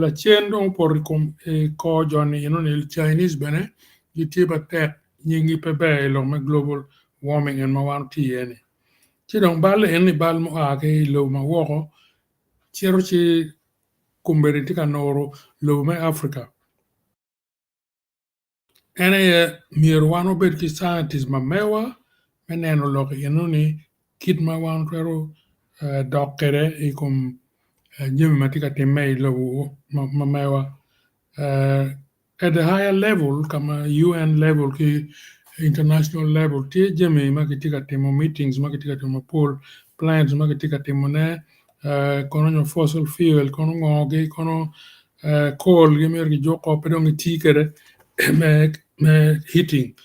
lacen dong opoto i kom kor joni enoni Chinese bene gitye matek nyingi pe ber i lok me global warming en ma wan watye iye ni. Ci dong bal eni bal mua ki i lobo ma woko cito ci kombeddi tye ka nuro lobo me Africa. En aye myero wan wabed ki scientist ma mewa me neno lok enoni kit ma wan watwero dok kwede i kom jami ma tye ka timme i lobo ma mewa. At the higher level ka ma UN level ki international level tye jami ma kitye ka timo meetings ma kitye ka timo mapol plans ma kitye ka timone kono nyo fossil fuel kono ngo-gi kono coal gi myero kijuko pe dong giti kwede me heating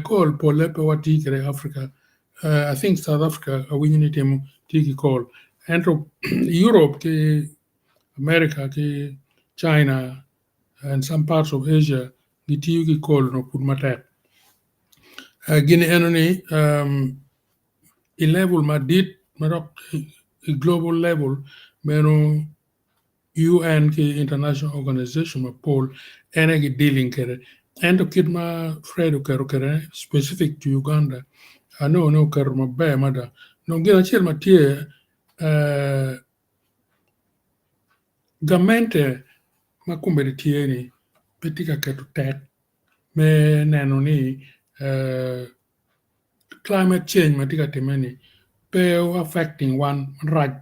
coal polle pe wati kwede i Africa I think South Africa awinyo ni timo tye ki coal ento Europe ki America ki China and some parts of Asia gitiyo ki coal onongo pud matek. Gini eno ni i level madit ma dok i global level meno UN ki international organization mapol en aye gi dealing kwede ento kit ma Fred oketo kwede specific to Uganda anongo ni oketo maber mada. Dong gin acel ma tye gamente ma kombeddi tye ni pe tye ka keto tek me neno ni climate change ma tye ka timme ni pe o affecting wan marac.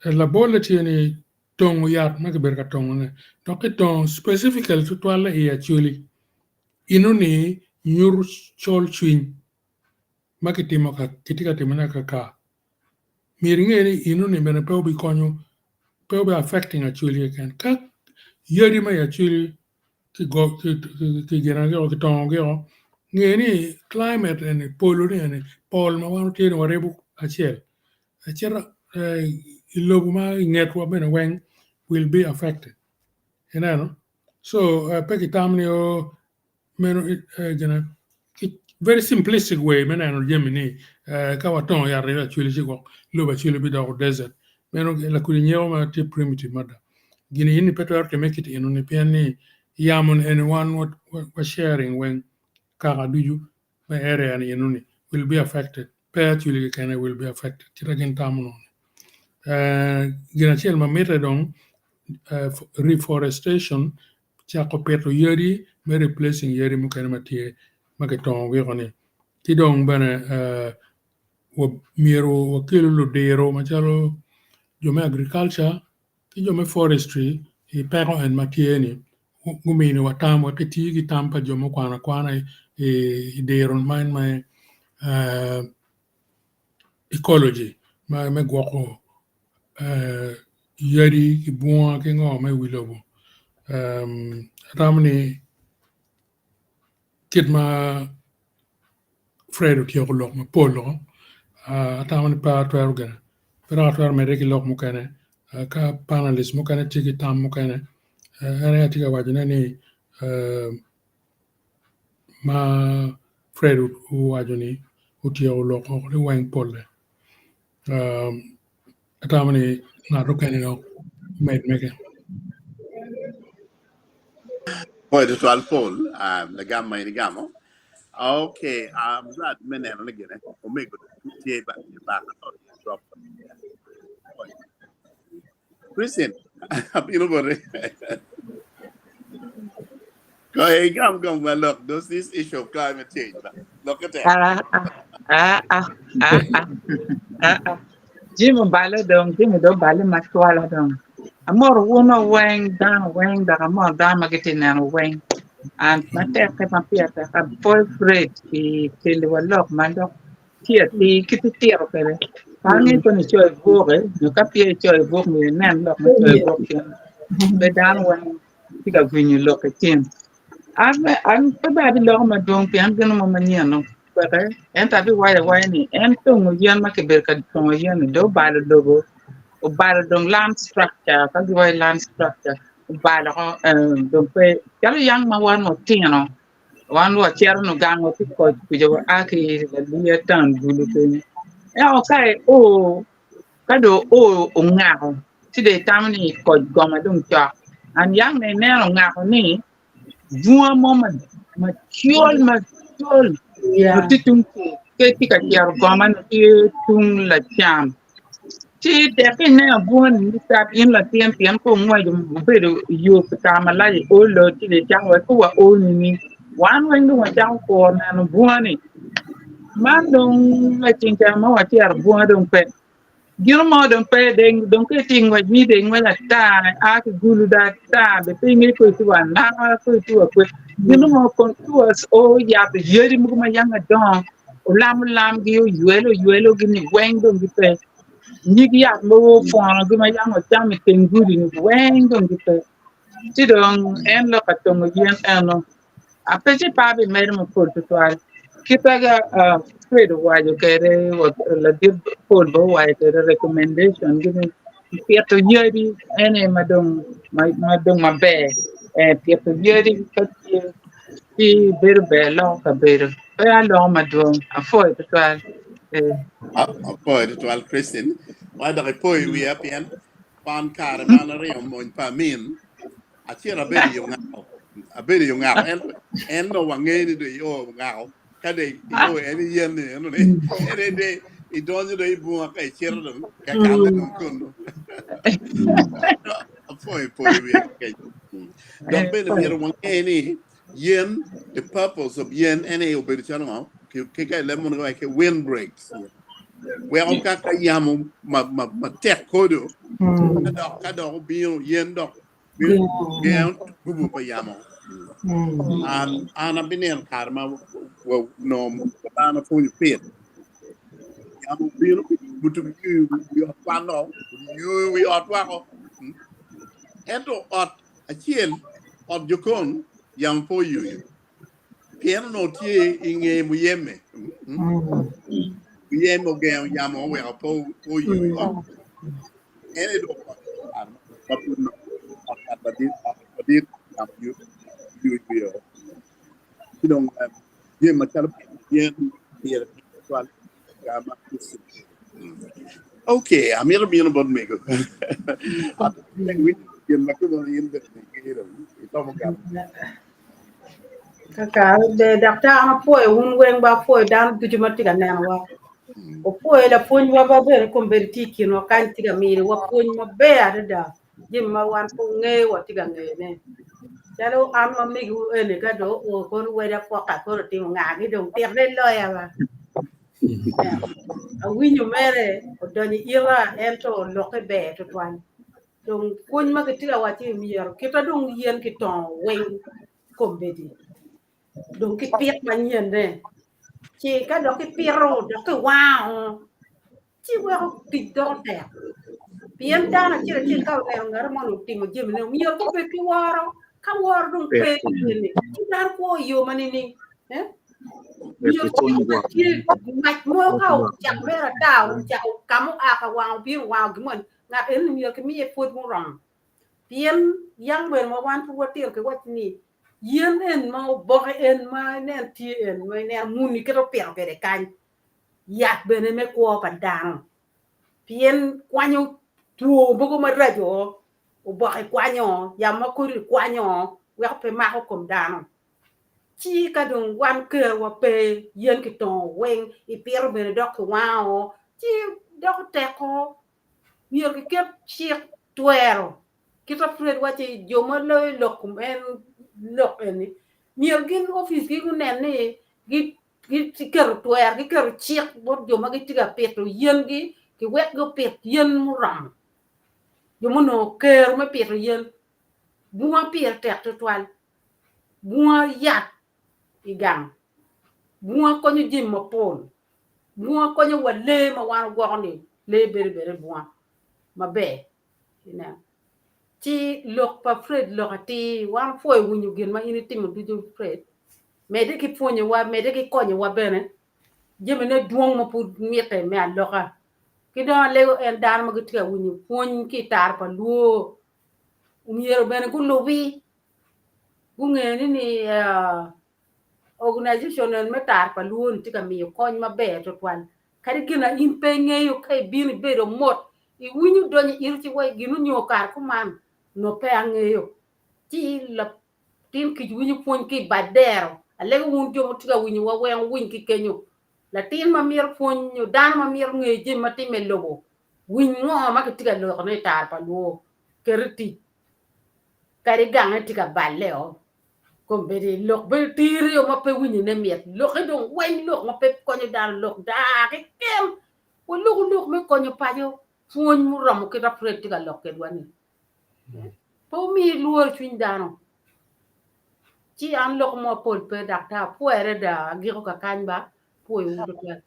Labolle tye ni tongo yat ma kibedo ka tongone dok kitongo specifically tutwalle i Acholi enoni nyuto col cwiny ma kitimo kitye ka timone kaka. Myero inge ni enoni bene pe obikonyo pe obi affecting Acholi keken ka yadi ma i Acholi kitongo-gio nge ni climate eni polo ni eni pol ma wan watye ni waribo kacel acita i lobo ma i ngetwa bene weng will be affected ineno so pe kitamo ni oo meno very simplistic way me neno jami ni ka watongo yat aye acwali ci gwok lobo acwali bidoko desert meno lakodi nyeko ma tye primitive mada gini eni pe twero timme kit enoni pien ni yamo ni eni wan wa sharing weng kaka ducu me area ni enoni will be affected pe acwali keken aye will be affected kit ma gin tamo nongo gin acel ma mitte dong reforestation cako pito yadi me replacing yadi mukene ma tye ma kitongo giko ni ki dong bene myero wakelu ludiro macalo jo me agriculture ki jo me forestry i peko en ma tye ni guminiwa tam wek kiti ki tam pa jo mukwano akwana i diro man me ecology me gwoko yadi ki bunga ki ngo ma i wi lobo atamo ni kit ma Fred otyeko lok mapol atamo ni pe atwero gire pe dok atwero medde ki lok mukene ka panalist mukene tye ki tam mukene en aye atye ka wacone ni ma Fred owaco ni otyeko lok ni weng polle atamo ni ngat mukene dok omed mege. Pwoyo tutwal Paul, lagam ma in igamo. Okay, I'm glad me neno ni gine omego tye ba drop. Christian, abino boti. Go ahead, gam gam ma look, does this issue of climate change. Look at that. Ah, ah, ah, ah, ah, ah, ah, ah. Jim obale dong, Jim dong obale matwala dong. Amoro wun weng, dano weng, dok amoro dano ma gitye neno weng. An matek ma pire tek apwoyo Fred pi keliwa lok ma dok tye atir kit itito kwede. Pe angeyo kono icoyo i buk nyo ka peya icoyo i buk myero inen lok ma icoyo i buk cen. Pe dano weng tye ka winyo lok ki cen. An an pe bene abiloko madwong pien gin mo manyen dong peke ento abiwaco awaca ni en tongo yen ma kibedo ka tongo yen ni dong obalo lobo obalo dong land structure ka giwaco land structure obalo oko dong pe calo yang ma wan watino wan wacito nongo gang wa tye koc kuca wa a ki i laliya town bulu kenyo ento ka io ka dong oo ongako ci dong itamo ni koc goma dong cok and yang dong ineno ongako ni bunga mo macol macol nyo tye tung ka itye ka cito goma ni tye tung lacam ci tek ka ineno bunga ni nitap in latin pien ka ongweco obedo yo pi kare malac iolo ci dong icako wek ka wa o nining wan weng dong wacako kuro neno bunga ni man dong laceng ca ma wacito bunga dong pe. Gino mo dong pe dong dong ka itye ngwec ni dong ingwec ata a ki gulu dong ata be pe ingeyo kong itye wa naka kong itye wa kwe gino mo contours o yabo yadi mogo ma yam adongo olam olamgi oywelo oywelo gi ni weng dong gipe nyig yat mogo opwonogi ma yam wacamo i teng gudi ni weng dong gipe ci dong en lok ka tongo yen eno Ape ci pe abimedo mapol tutwal. Kit ma Fred owaco kwede, ladit Paul bene owaco kwede recommendation gi ni pito yadi en aye ma dong ma dong maber pito yadi ka tye ci bedo ber loko kabedo pe aloko madwong apwoyo tutwal. Apwoyo tutwal Christine. Wa dok ipoyo wiya pien kwan kare ma an aringo mony pa amin Acito abedo i ongako, abedo i ongako, ento en dong wangeyo ni dong io ongako, ka dong io en iyen ni eno ni, en aye dong idonyo dong i bunga ka icito dong ka kalle dong kunu. Apwoyo poyo wiya kec. Dok bene myero wange ni yen, the purpose of yen en aye obedo calo ngo, ki ka i leb munu giwaco ki wind breaks. Weko ka ka yamo matek kodo, ka dok ka dok obino yen dok gengo gubo pa yamo. An an abineno kare ma onongo dano pwonyo pit. Yamo obino buto wi ot kwan dok oyuyo wi ot woko. Ento ot acel, ot jokon, yamo pe oyuyo. Pien onongo tye i nge muyeme. Muyeme ogengo yamo oweko pe oyuyo ot. En aye dong ot ma pud nongo ot madit ot madit yamo oyuyo wiye. Ci dong jami macalo yen pire tek tutwal ma Okay, amito bino bot mego. Gin ma kibino in bene ingeyo dong itomo gamo. Kakare ber daktar an apwoyo wun weng ba apwoyo dano ducu ma tye ka nenowa. Opwoyo lapwonywa ba bene kombeddi tye i kinwa kany tye ka miniwa pwony maber adada jami ma wan pe wangeyo watye ka ngeyone. Calo an ma megiwu eni ka dong oo kono weda pwoka kono otimo nga gi dong titne loya ba. Awinyo mere odonyo i ita ento lokke ber tutwal. Dong pwony ma kitye ka waco ni myero kita dong yen kitongo weng kombeddi dong kipit manyenne ci ka dok kipito dok kiwango ci weko tic doko tek pien dano acel acel ka oneno ngat moni otimo jamine myero gubed ki woro ka woro dong pe eni ci dano kwo i yo ma nining eh? Myero tye mac mo ka ocako mere ata ocako ka mua ka wango obino wango gin moni Ngat eni myero kimiye pwod muromo, pien yang bene ma wan pud watito ki wac ni yen en ma oboke en ma inen tye en ma ineno muni kit opito kwede kany yat bene me kwo pa dano pien kwanyo two mogo maraco oboke kwanyo yamo ma kodi kwanyo weko pe mako kom dano ci ka dong wan kerowa pe yen kitongo weng ipito bene dok kiwango ci doko teko myero kiket cik twero kit ma Fred waco ni jo ma loyo lok kom en lok eni myero gin opic gi gunen ni giketo twero giketo cik bot jo ma gitye ka pito yen gi kiwek gupit yen muromo jo munongo kero me pito yen bunga pire tek tutwal bunga yat i gang bunga konyo jami mapol Bunga konyo wa lee ma wan ogwoko ni lee bedo bene i bunga maber ineno. Ci lok pa Fred lok atir wan opwoyo winyo gin ma in itimo ducu Fred medde ki pwonyowa medde ki konyowa bene jamine dwong ma pud mitte me aloka ki dong alego en dano ma gitye ka winyo pwony ki i taro pa lwor myero bene gulubi gunge ni ni Organization eni me tar pa luo ni tye ka miyo kony maber tutwal. Kadi gin ma in pe ingeyo ka ibino ibedo mot iwinyo donyo i iti ci wai gin onyo kare kuman onongo pe angeyo. Ci latin kic winyo pwony ki i bad dero. Alego wun jo ma wutye ka winyowa weng wuwiny ki kenyo. Latin ma mito pwony nyo dano ma mito ngeyo jami ma timme i lobo winy ngo ma kitye ka lokone i tar pa luo ket i tic kadi gange tye ka balle o. Kombeddi lok bedo tiryo ma pe winyone mit, lokke dong weng lok ma pe konyo dano, lok daa keken. Waluku lok me konyo paco. Pwony muromo kit ma Fred tye ka lok kwedwa ni. Pe wumi lworo i cwiny dano. Ci an lok mo mapol pe daktar apwoyo adada agiko kakany ba apwoyowu tutwal.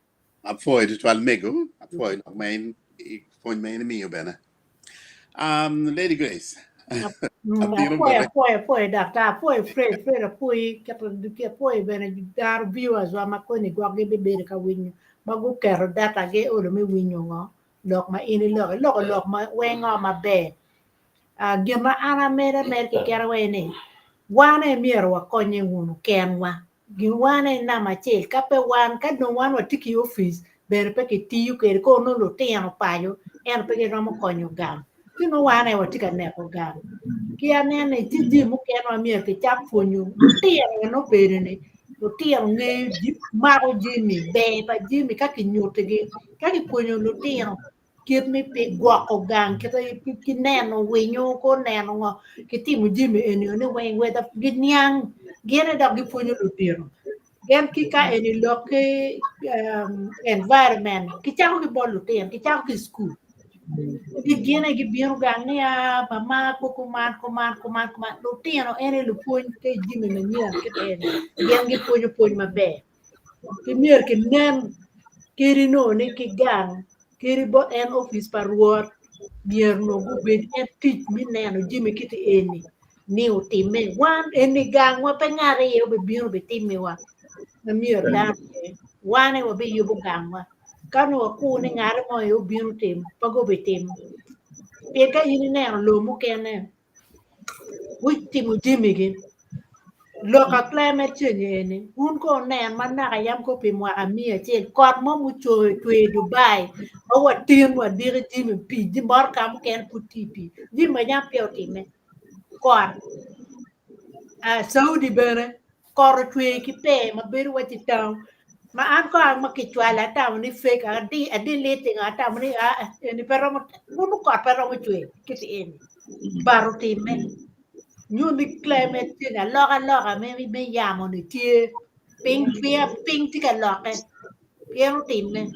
Apwoyo tutwal mego, apwoyo lok ma in pwony ma in imiyo bene. Um, Lady Grace. Abino Apwoyo, bote. apwoyo, apwoyo daktar, apwoyo Fred, Fred apwoyi, keto apwoyo bene dano viewers wa ma koni gwok gibibedo ka winyo ma guketo data gi olo me winyo ngo lok ma in iloko, iloko lok ma wengo maber. Ah, gin ma an amedo amed kekena wai ni wan aye myero wakonye wunu kenwa. Gin wan aye namba acel ka pe wan ka dong wan watye ki opic bene pe kitiyo kwede kono nongo lutino paco ento pe giromo konyo gang ci nongo wan aye watye ka neko gang. Ki aneno ni tye jami mukene ma myero kicak pwonyo lutino en obedo ni lutino ngeyo mako jami ber pa jami ka kinyutigi ka kipwonyo lutino kit me gwoko gang kit ki neno winyo ko neno ngo ki timo jami eni ni weng whether giniang gin aye dok gipwonyo lutino gen ki ka eni lok ki environment kicako ki bot lutino kicako ki i cukul ki gin aye gibino gang ni aa mama ko kuman kuman kuman kuman lutino en aye lupwony ka jami manyen kit eni gin gipwonyo pwony maber. Ki myero kinen kadi nongo ni ki gang kadi bot en opic pa rwot myero nongo gubed en tic me neno jami kiti eni ni otimme wan eni gangwa pe ngat aye obibino bitimiwa ma myero dano oye wan aye wabiyubo gangwa ka nongo wakur ni ngat mo aye obino otim pe gubitimo pien ka in ineno lobo mukene Gutimo jamigi. Lok a climate change eni, wun ko wunen ma naka yam ko pi mwaka miya acel kot mo mucoyo otwe i Dubai ma watin wadiki jami pii motoka mukene pud tye i pii jami ma yam peya otimme kot Saudi bene Kot ocwer ki pee ma bedo waci town ma an ko ma kicwalo atamo ni fake adiliting atamo ni aa eni pe romo kunu kot pe romo cwer kiti eni but otimme nyo ni climate change alokaloka me yamo ni tye piny piny tye ka lokke pien otimme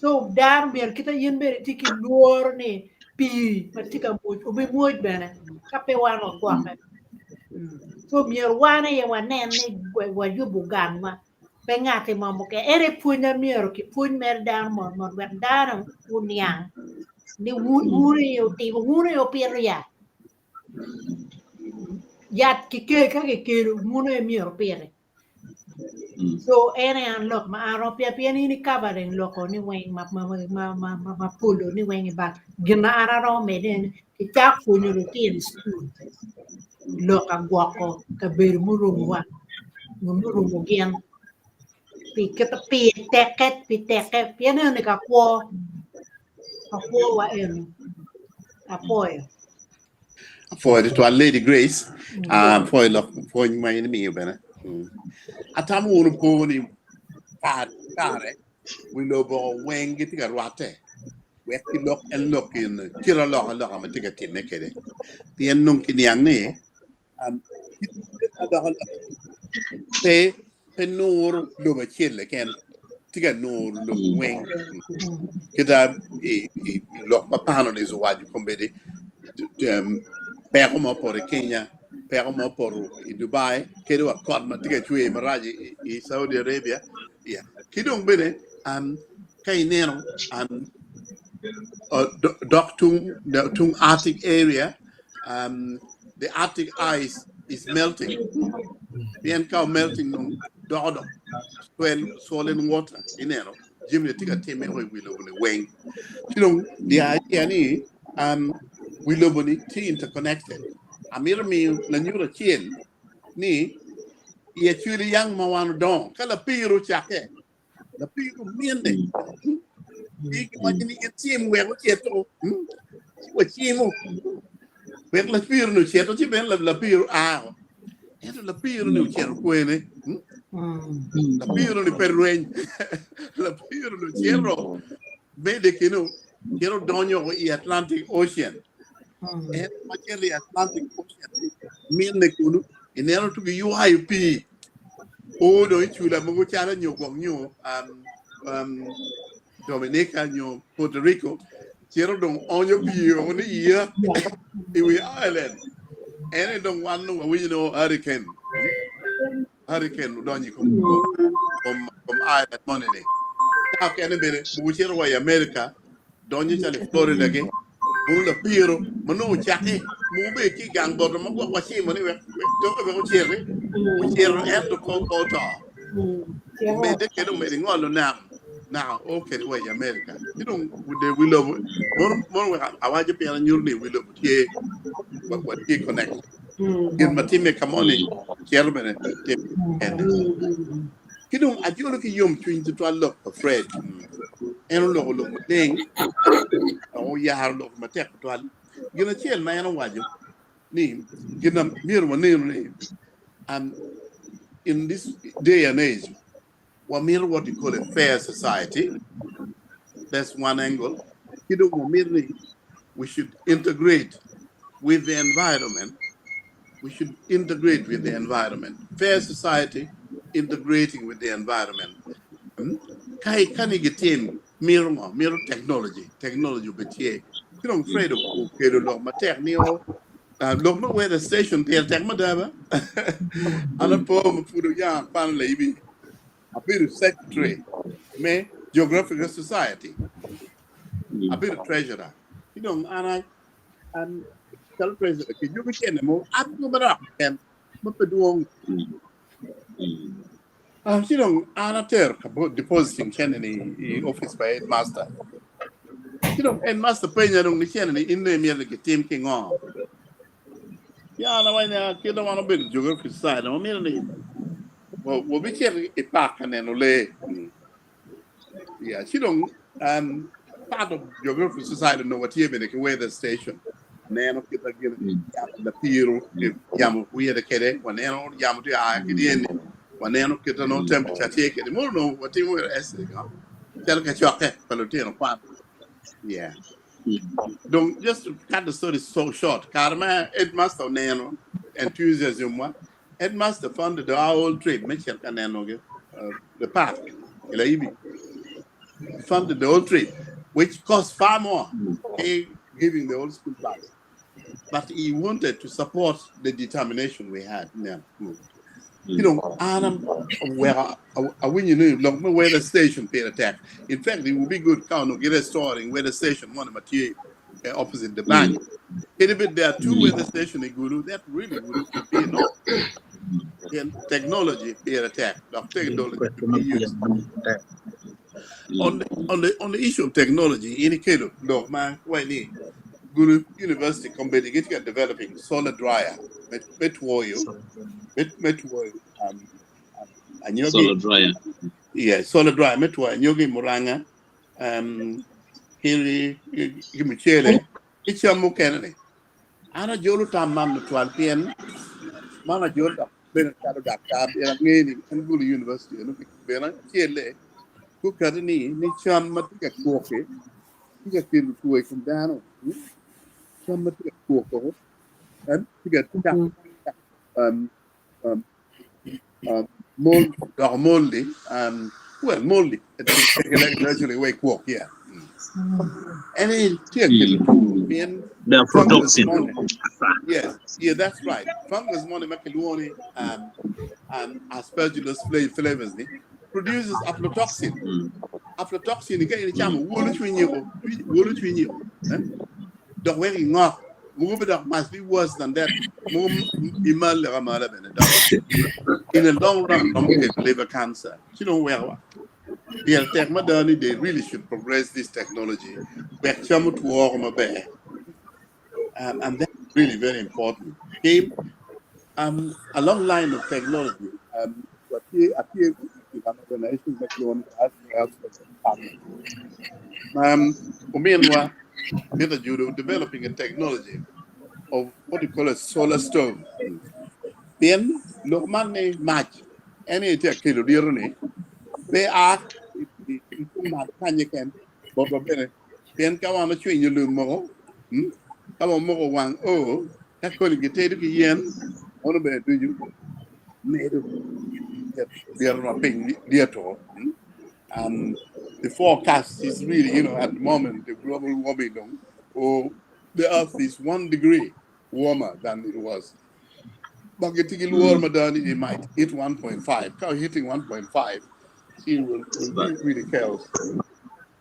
so dano myero kit ma in bene itye ki lworo ni pii ma tye ka mwoc obimwoc bene ka pe wan wagwokke so myero wan aye wanen ni wayubo gangwa pe ngati mo mukene en aye pwony ma myero kipwony mere dano mot mot wek dano oniang ni wun aye wutimo wun aye wupito yat yat ka kikelo wun aye myero wupiti. So en aye an lok ma an romo pien in i covering loko ni weng ma ma ma ma ma ma polo ni weng i bal gin ma an aromo mede en icak pwonyo lutino i cukul lok agwoko kabedo murumowa nyo murumo gin pi kit pi teke pi teke pien eni ka kwo ka kwowa eni apwoyo. Apwoyo tutwal Lady Grace, ah, apwoyo lok pwony ma in imiyo bene. Mm. Atamo wunu po ni kare kare wi lobo weng gitye ka rwatte wek gilok en lok in kit alokaloka ma tye ka timme kwede. Pien nongo kiniang ni um, kit alokaloka pe pe nuro lobo acel keken, tye ka nuro lobo weng. Kita i lok ma panelists owaco kombeddi, peko ma opoto i Kenya, peko ma opoto i Dubai, kadi wa kot ma tye ka cwer marac i Saudi Arabia. Ki dong bene ka ineno dok tung Arctic area, the Arctic ice is melting. Pien ka o melting dong doko dok swell, swollen water ineno jami tye ka timme i wi lobo ni weng. Ci dong the idea ni um, wi lobo ni tye interconnected. Amito miyo lanyut acel ni i acwili yang ma wan odongo ka lapir ocakke Lapir ominne ci giwaco ni icim wek ocito ci wacimo wek lapir-ni ocito ci bene lapir oa ento lapir-ni ocito kwene lapir-ni pe rweny lapir-ni ocito mede keno cito donyo i Atlantic Ocean en ma cito i Atlantic Ocean minne kunu ineno to giywayo pii O dong i cula mogo calo nyo gwok nyo um, um, Dominica nyo Puerto Rico cito dong onyo pii woko ni iya i wi island. En aye dong wan nongo wawinyo ni oh hurricane. Hurricane odonyo i kom kom kom island moni ni. Ka okene bene mogo cito wa i America donyo calo i Florida gi mogo lapiro ma nongo ocakke mogo bene ki i gang boto ma gwok wacimo ni wek toke wek ociti ocito ento pe oto. Omedde kede omedo ingolo nam naka o kede wa i America ci dong de wi lobo mono mono wek awaco pien anyuto ni wi lobo tye watye connect gin ma timme ka moni cito bene timme kene. Ki dong ajolo ki yomcwiny tutwal lok pa Fred. En oloko lok maleng dok oyaro lok matek tutwal. Gin acel ma en owaco ni gin ma myero wanenu ni um, in this day and age wamito what you call a fair society. That's one angle. Ki dong wamito ni we should integrate with the environment. We should integrate with the environment. Fair society integrating with the environment. Hmm? Ka ka ni gitim mito ngo? Mito technology. Technology obed tye. Ki dong Fred okelo lok matek ni o lok me weather station pire tek mada ba. An apo ma pud oya akwano laibi abedo secretary me Geographical Society. Abedo treasurer. Ki dong an an calo treasurer kijuko cene mo an go manok keken ma pe dwong. Ci dong an atero ka depositing cene ni i office pa headmaster. Ci dong headmaster penya dong ni cene ni in dong imito ni gitim ki ngo? Ci an awaco ni ah, kit ma wan obedo geography society wamito ni wabicito i park ka neno lee. Yeah, ci dong um, part of Geography Society onongo watye bene ki weather station. Neno kit ma gin lapiro yamo wire kede, waneno yamo tye a ki dyeni, waneno kit ma nongo temperature tye kede. Mono onongo watimo essay no? Calo kacokke pa lutino kwan. Yeah. Dong just to cut the story so short, kare ma headmaster oneno enthusiasm wa, Headmaster funded our whole trip me cito ka neno the park i Laibi. He funded the whole trip, which cost far more than giving the whole school bus. But he wanted to support the determination we had. Yeah. You know, an well, awinyo ni lok me weather station pire tek. In fact, it would be good ka onongo restoring weather station one ma tye opposite the bank. Kadi bed there are two weather station i Gulu, that really would be enough. Pien technology pire tek, dok technology could be used. On the issue of technology, in ikelo lok ma waci ni Gulu University kombeddi gitye ka developing solar dryer me twoyo me twoyo anyogi. Solar dryer. Yeah, solar dryer me twoyo anyogi muranga um, ki ki mucele ki cam mukene ni. An ajolo tam man tutwal pien man ajolo dok bene calo daktar pien angeyo ni en Gulu University eno bene acelle gukati ni ni cam ma tye ka kwoki tye ka kelo two i kom dano cam ma tye ka kwoko tye ka cako mold doko moldy well moldy actually way kwok yeah en aye tye ka kelo two pien The fungus aflatoxin. moni yes yeah that's right fungus moni ma kilwongo ni aspergillus flavus ni produces aflatoxin aflatoxin ni ka in icamo wolo cwinyi o wolo cwinyi o eh? Dok weko ingok mogo be dok must be worse than that mogo imalle amala bene dok in the long run romo kelo liver cancer ci dong weko wa pire tek mada ni they really should progress this technology wek cam otwo woko maber and that's really very important ki along line of technology watye atye i an organization ma kilwongo ni Health Department ominwa Peter Judo developing a technology of what you call a solar stove. Pien lok man ni mac en aye tye ka kelo lyeto ni pe a i tung mac kany keken botwa bene pien ka wan ocwinyo lum moko ka wamoko wang o ka koni gitedo ki yen mono bene ducu medo lyeto ma piny lyeto. The forecast is really, you know, at the moment, the global warming, or the earth is 1 degree warmer than it was. But getting warmer than it might hit 1.5. Now hitting 1.5, it will be really chaos.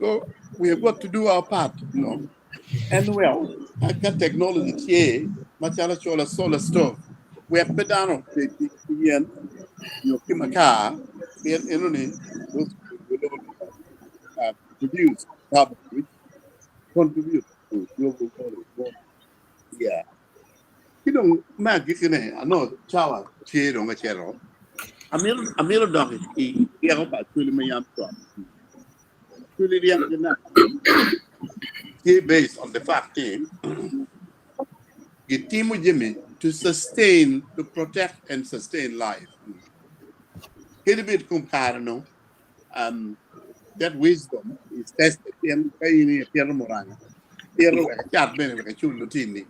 So we have got to do our part. And well, I got technology here, macalo solar solar stove. We have put down the yen, your kimaka, yen enoni, those will produce carbon, which contribute to global warming. Yeah. Ma gikine, I know chawa tye dong acero. Amiro dok i ryeko pa Acholi ma yam chon. Acholi ryeko ki na tye based on the fact ni gitimo jami to sustain, to protect and sustain life. Kadi bed kom kare no, that wisdom is tested pien ka in ipito muranga, ipito wek icat bene wek icul lutini.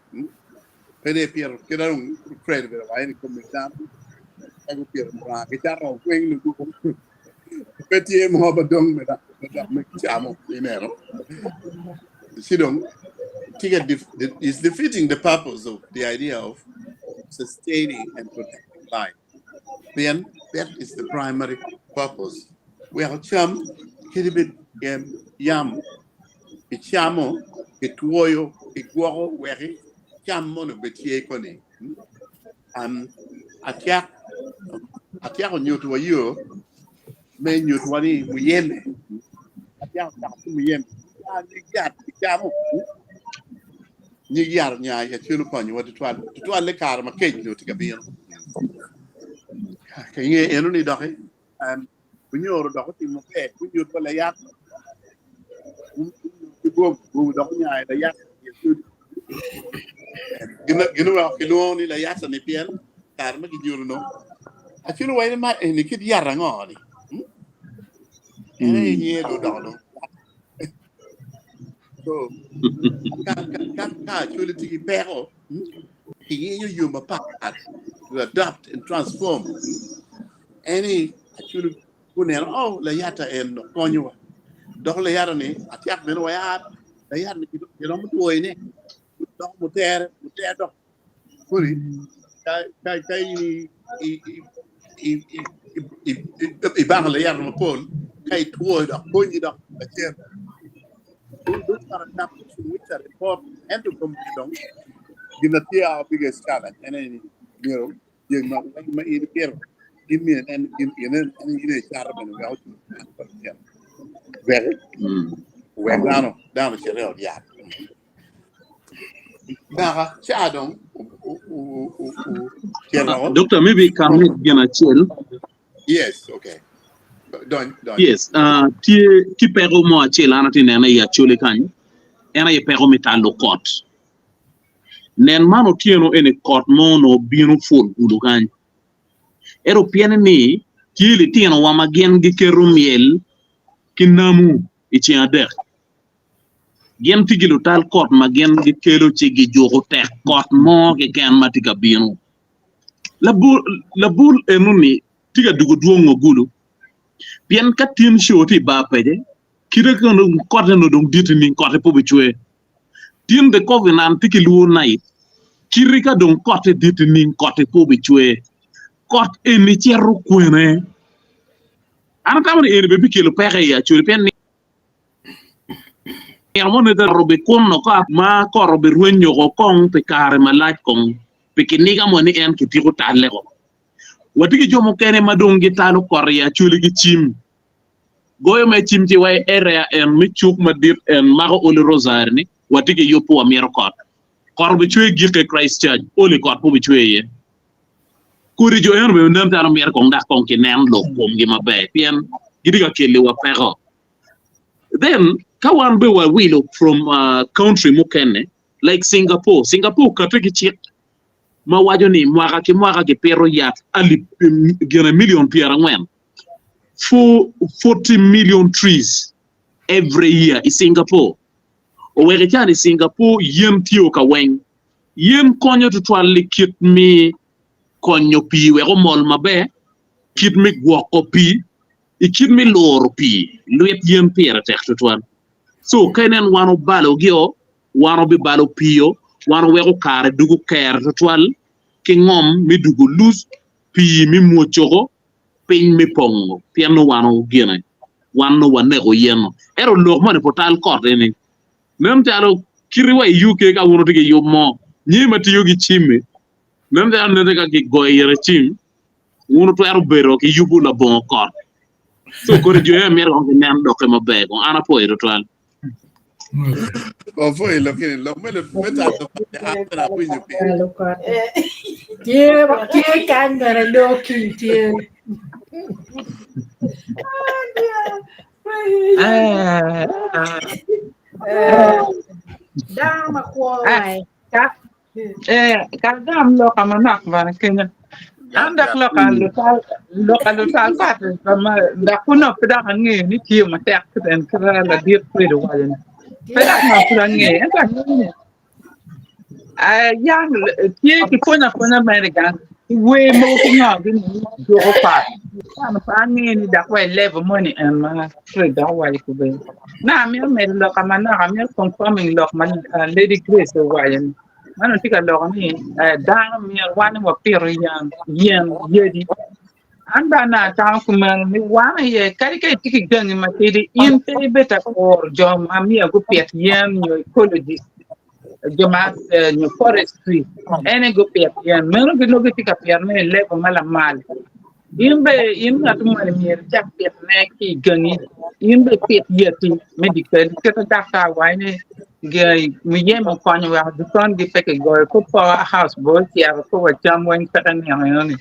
Pede ipito kit dong credit bene wa ni kom dano ka gupito muranga gicato weng lugo pe tye mo ba dong me dok me camo ineno. Ci dong tye is defeating the purpose of the idea of sustaining and protecting life. Then that is the primary purpose. Weko cam kadi bed yam icamo kitwoyo kigwoko weki cam mono bed tye koni. Atiak atiak onyuto wa yo me nyuto wa ni muyembe atiak ochako ki muyembe nyig yat kicamo nyig yat onyai acel okonyowa tutwal tutwal i kare ma kec nyo tye ka bino. Ka inge eno ni doki bunyoro dok otimo maber bunyuto wa layat ki bwom bwom dok onyayo layat gin oweko kilwongo ni layat ni pien kare ma ginyuto no acel owaco ni ma eni kit yat ango ni en aye nyinge dong odoko dong so ka ka ka Acholi tye ki peko kiyenyo yo mapat to adapt and transform eni Acholi guneno oh layata en dok konyowa dok layata ni atiak bene wa layat ni kiromo twoyone dok mutere mutere dok koni ka ka ka in i i i i i bako layat mapol ka itwoyo dok konyi dok lacen. Those are adaptations which are important and to come dong gin tye our biggest challenge ene ni myero jami ma ma in ipito gin myero en gin gin en in icato bene wek ocung wek wek dano dano ocit i ot yat naka ca dong cito. Doctor, maybe come gin acel. Yes, okay, dony dony. Yes, tye tye peko mo acel an atye nene i Acholi kany. En aye peko me talo kot. Nen man otyeno eni kot mo onongo bino pul gudo kany. Ento pien ni tye litinowa ma gin giketo myel ki namu i ceng adek. Gin tye ki lutal kot ma gin gikelo ci gijuko tek kot mo keken ma tye ka bino. Labol, labol eno-ni tye ka dugo dwongo gulu. Pien ka tin show tye i bar pece, kite ka dong kotte onongo dong dit nining kotte pe obicwer. Tin the covenant tye ki luo night, kite ka dong kotte dit nining kotte pe obicwer. Kot eni cito kwene? An atamo ni eni bene bikelo peko i Acholi pien nino mo nongo kot obikuno ka ma kot obirwenyo ko kong pi kare malac kong pi kiniga mo ni en kitiko talle ko. Watye ki jo mukene ma dong gitalo kot i Acholi ki cim. Goyo me cim ci wa i area en me cuk madit en mako Holy Rosary ni watye ki yub pi wamito kot. Kot obicwer gikke Christ Church, Holy kot pe obicwer iye. Kodi jo eno bene nen calo myero kong dok kong kinen lok komgi maber pien gitye ka keliwa peko. Then ka wan bene wawilo from country mukene like Singapore, Singapore okate ki cik ma waco ni mwaka ki mwaka gipito yat alip gine million 40, 40 million trees every year i Singapore. Oweko i cani Singapore yen tye ka weng. Yen konyo tutwal i kit me konyo pii wek omol maber, kit me gwoko pii. I kit me luro pii, lwit yen pire tek tutwal. So ka inen wan obalo-gio, wan obibalo pii-o, wan oweko kare dugo ker tutwal ki ngom me dugo luc, pii me mwocoko, piny me pongo, pien nongo wan ogine, wan nongo waneko yen-nu. Ento lok moni pud tal kot eni. Nen calo kiti wa i UK ka wun wutye ki yub mo, nyi ma tiyo ki cim-mi, nen calo nene ka kigoyo ire cim, wun wutwero bedo ki yubu labongo kot. So kodi jo aye myero kong ginen dokke maber kong. An apwoyo tutwal. Wapwoyo lok ni lok me me talo an bene awinyo pi. Tye tye kany bene low key tye. Dano makwo wae. Eh, ka gam loka manok bene kenyo. An dok loka lutal loka lutal pat ma dok kuno pe dok angeyo ni tiyo matek kit en kit ladit Fred owaco ni. Pe dok ma pud angeyo ento angeyo ni eh, yang tye ki pwonyo apwonya mere gang ki wer mogo ki ngo gini ni juko pat. An pe angeyo ni dok wa i level moni en ma Fred dok owaco kubedi. Na amito medo lok ka manok, amito confirming lok ma uh, Lady Grace owaco ni. Mano tye ka loko ni uh, dano myero wan ni wapito yen, yen yadi. An ba na atamo kumeno ni wan aye kadi ka itye ki gangi matidi in pe ibed ka kuro jo ma myero gupit yen nyo ecologist jo ma eh, nyo forestry ene gupit yen meno ginongo gitye ka pitone i level ma lamal. In be in ngat moni myero icak pitone ki i gangi. In be ipit yati me dyekal. Kit ma daktar owaco ni muyeme okonyo weko dukangi pe kigoyo kor power house bene ocito kor wa cam weng peke nino enoni.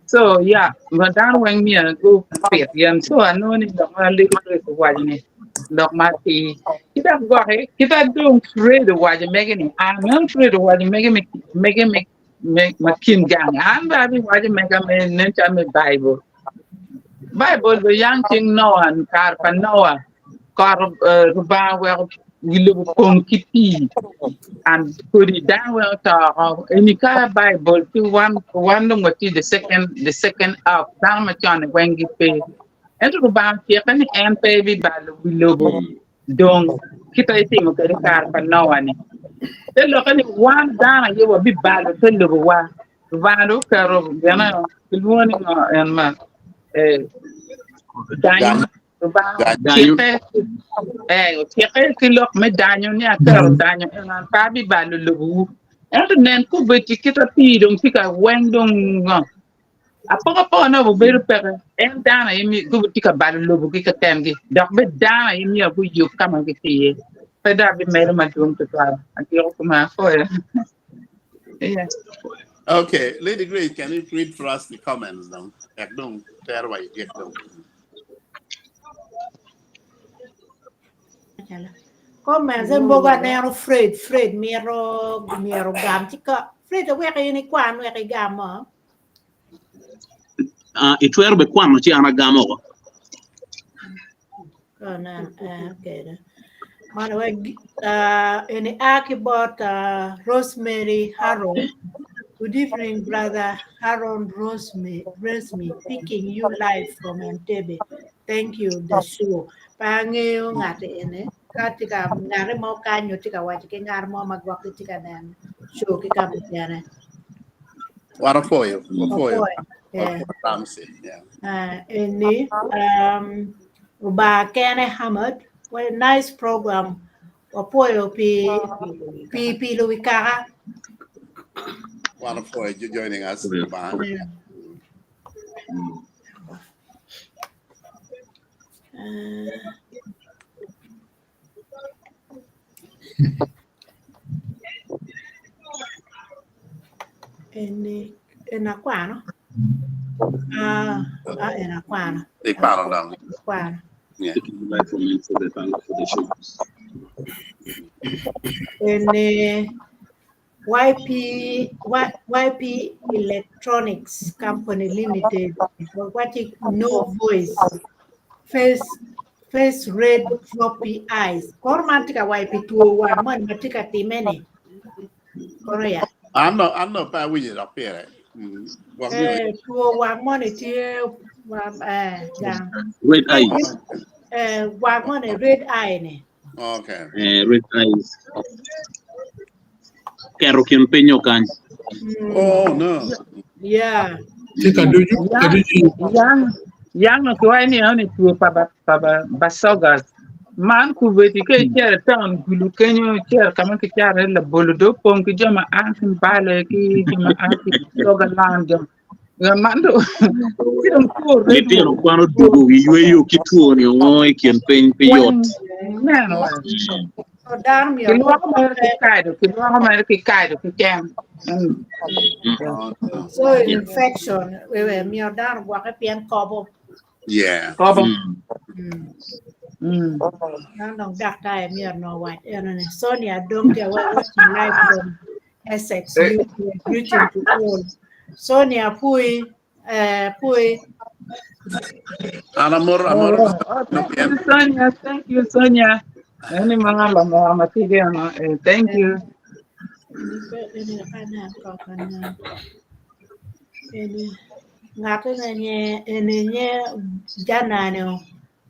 So ya ma dano weng myero gupit yen. So anongo ni lok ma Lady Grace owaco ni lok ma atir. Ki dok gwok-ki kit ma dong Fred owaco mege ni an meno Fred owaco mege mege me me ma kin gang. An bene abiwaco mega me nen calo me Baibul. Baibul be yang cing Noa, kare pa Noa, kot eh, Rubanga oweko wi lobo pong ki pii and kodi dano weng oto oko. Eni ka Baibul ci wan wan dong watye the second the second ark, dano macon-ni weng gipe. Ento Rubanga ocike ni en pe ebibalo wi lobo Dong, kit ma itimo kwede i kare pa Noa-ni, te lokke ni wan dano aye wabibalo te lobowa. Lubanga dong oketo gin kilwongo ni ngo en ma eh, danyo. Lubanga ocikke eh, ocikke ki lok me danyo ni aketo danyo en an pe abibalo lobowu. Ento nen kubedi kit ma pii dong tye ka weng dong ngo Apokapoka-ne obedo peke, en dano aye gitye ka balo lobogi kekengi, dok bene dano aye myero guyub ka ma gitye iye. Pe dok abimedo madwong tutwal, atyeko kuman. Apwoyo. Yeah. Okay, Lady Grace, can you read for us the comments dong? Ek dong tero wa idyek dong. Comments en mogo aneno Fred, Fred mito myero ogam ci ka Fred aweko in ikwan wek igam mo. Ah, itwero be kwano ci an agamo oko. Mano wek uh, eni a ki bot uh, Rosemary Harold. Good evening, brother Harold Rosemary, Rosemary, picking you live from Entebbe. Thank you, the show. Pa angeyo ng'ate ene. Ka tye ka ng'ate mo kanyo tye ka waco ki ngat mo ma gwok tye ka neno show ki ka mukene. Wapwoyo, wapwoyo. Wapwoyo. Yeah. Wapwoyo Ramsey. Yeah. Eni Rubanga kene Hamad. What a nice program. Wapwoyo pi pi pi luwi kaka. Wapwoyo you joining us. Rubanga. Yeah. Eni en akwano ah ah en akwano Ikwano dong. akwano Yeah. eni YP YP Electronics Company Limited waci no voice face face red floppy eyes koro man tye ka waco pi two wang moni ma tye ka time ni koro ya An no an no pe awinyo dok pire. Gwok nyo eh two wang moni tye Eh, gang. Red eyes. Eh, gwak mo ni red eye ni. Okay. Eh, red eyes. Keto kin piny okany. Oh no. Yeah. Ci ka ducu ka ducu Yang yang kiwaco ni eno ni two pa ba pa ba basogas. Man kubedi ka icito i taun Gulu kenyo icito ka ma kicato iye labolo dong opong ki jo ma a ki Mbale ki jo ma a ki Busoga land jo jo man dong ci dong two Litino kwan odwogo giyweyo ki two ni ongo i kin piny pe yot. Neno wa. So dano myero Kilwoko mere ki kado, kilwoko mere ki kado keken. Oh, no. So infection wewe myero dano ogwokke pien kobo. Yeah. Kobo. Dano dong daktar myero nongo owac eno ni Sonia dong tye wa watching live from Essex UK. Greeting to all. Sonia pui eh, pui An amor amor Oh, thank you, Sonia. Thank you, Sonia. Eni mga lamora matidi ano. Eh, thank you. Ngat ene ene nye janani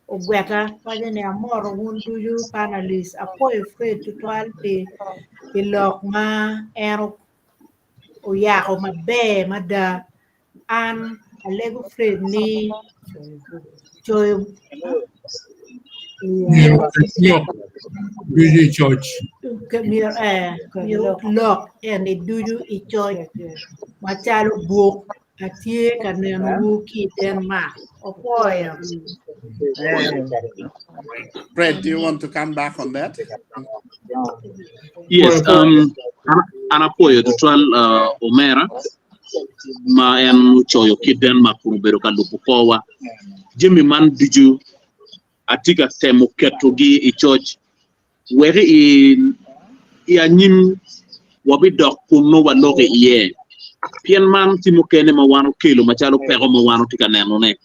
ogweta waco ni amoro wun ducu panelist apwoyo Fred tutwal pi pi lok ma en oyako maber mada an alego Fred ni coyo myero lok ducu i coc. myero eh, myero lok eni ducu i coc macalo buk atye ka nenowu ki i Denmark opwoyo. Fred, do you want to come back on that? Yes, an apwoyo tutwal omera ma en ocoyo ki Denmark kun obedo ka lubo korwa. Jami man ducu atye ka temo ketogi i coc wek i anyim wabidok kun nongo waloko iye. Pien man tye mukene ma wan okelo macalo peko ma wan watye ka nenone.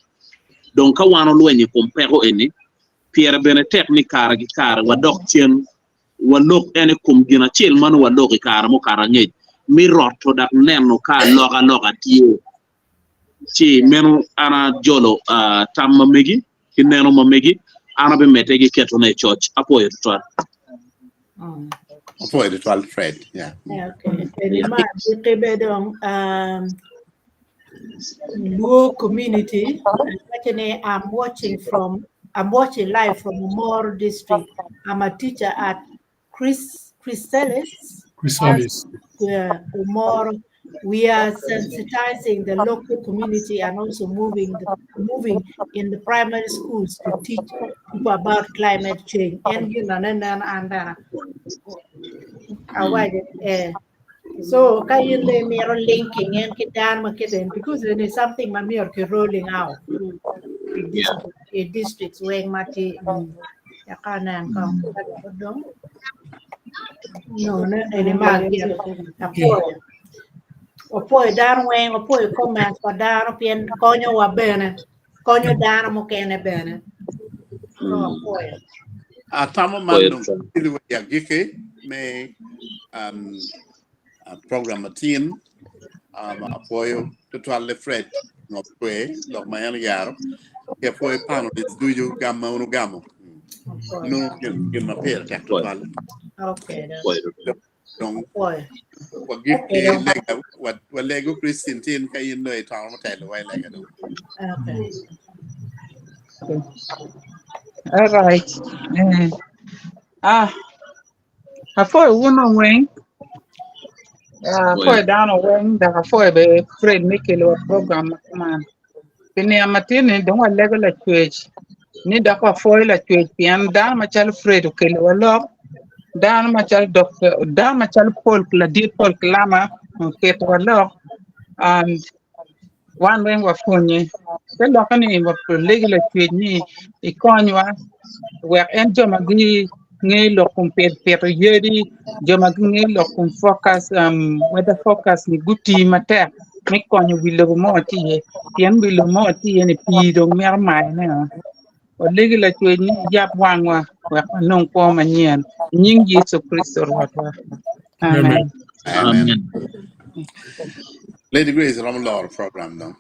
Dong ka wan olwenyo i kom peko eni, pire bene tek ni kare ki kare wadok cen walok en i kom gin acel ma nongo waloko i kare mukato angec, mi roto dok neno ka alokaloka tye. Ci meno an ajolo tam ma megi ki neno ma megi, an abimedde ki ketone i coc. Apwoyo tutwal. Apwoyo tutwal, Fred. Yeah. Okay. Eni ma agikki be dong Luo community wacho ni I'm watching from I'm watching live from Omoro district. I'm a teacher at Chris Chrysalis Chrysalis. Omoro. We are sensitizing the local community and also moving in the primary schools to teach people about climate change. And you know, and and eh. So ka in le miro linking en ki dano ma kite because it is something ma miro ki rolling out in district, in districts weng ma tye yaka nen kong dong no ne eni ma gin apwoyo opwoyo dano weng opwoyo comments pa dano pien konyowa bene konyo dano mukene bene so apwoyo Atamo man dong kelo i agikki me program matin apwoyo tutwalle Fred Ngopwe lok ma en oyaro ki apwoyo panelists ducu gam ma wun wugamo nongo gin ma pire tek tutwal. Okay. Dong Apwoyo. wagik ki lega walego Christine tin ka in dong itoro telo wa i lega dong. Okay. All right. Ah, apwoyo wun weng. Ah, apwoyo dano weng dok apwoyo be Fred me kelo wa program ma kuman. Pi nino matin ni dong walego lacwec ni dok wapwoyo lacwec pien dano macalo Fred okelo wa lok, dano macalo Dr. dano macalo Paul ladit Paul Kilama okelo wa lok and wan weng wapwonye. Te lokke ni walego lacwec ni ikonywa wek en jo ma gingeyo lok kom pito yadi, jo ma gingeyo lok kom focus, weather focus ni guti matek me konyo wi lobo mo tye iye pien wi lobo mo tye iye ni pii dong mito mayone o. Walegi lacwec ni iyab wangwa wek wanong kwo manyen. I nying Yecu Kricito Rwotwa. Amen. Amen. Lady Grace romo loro program dong.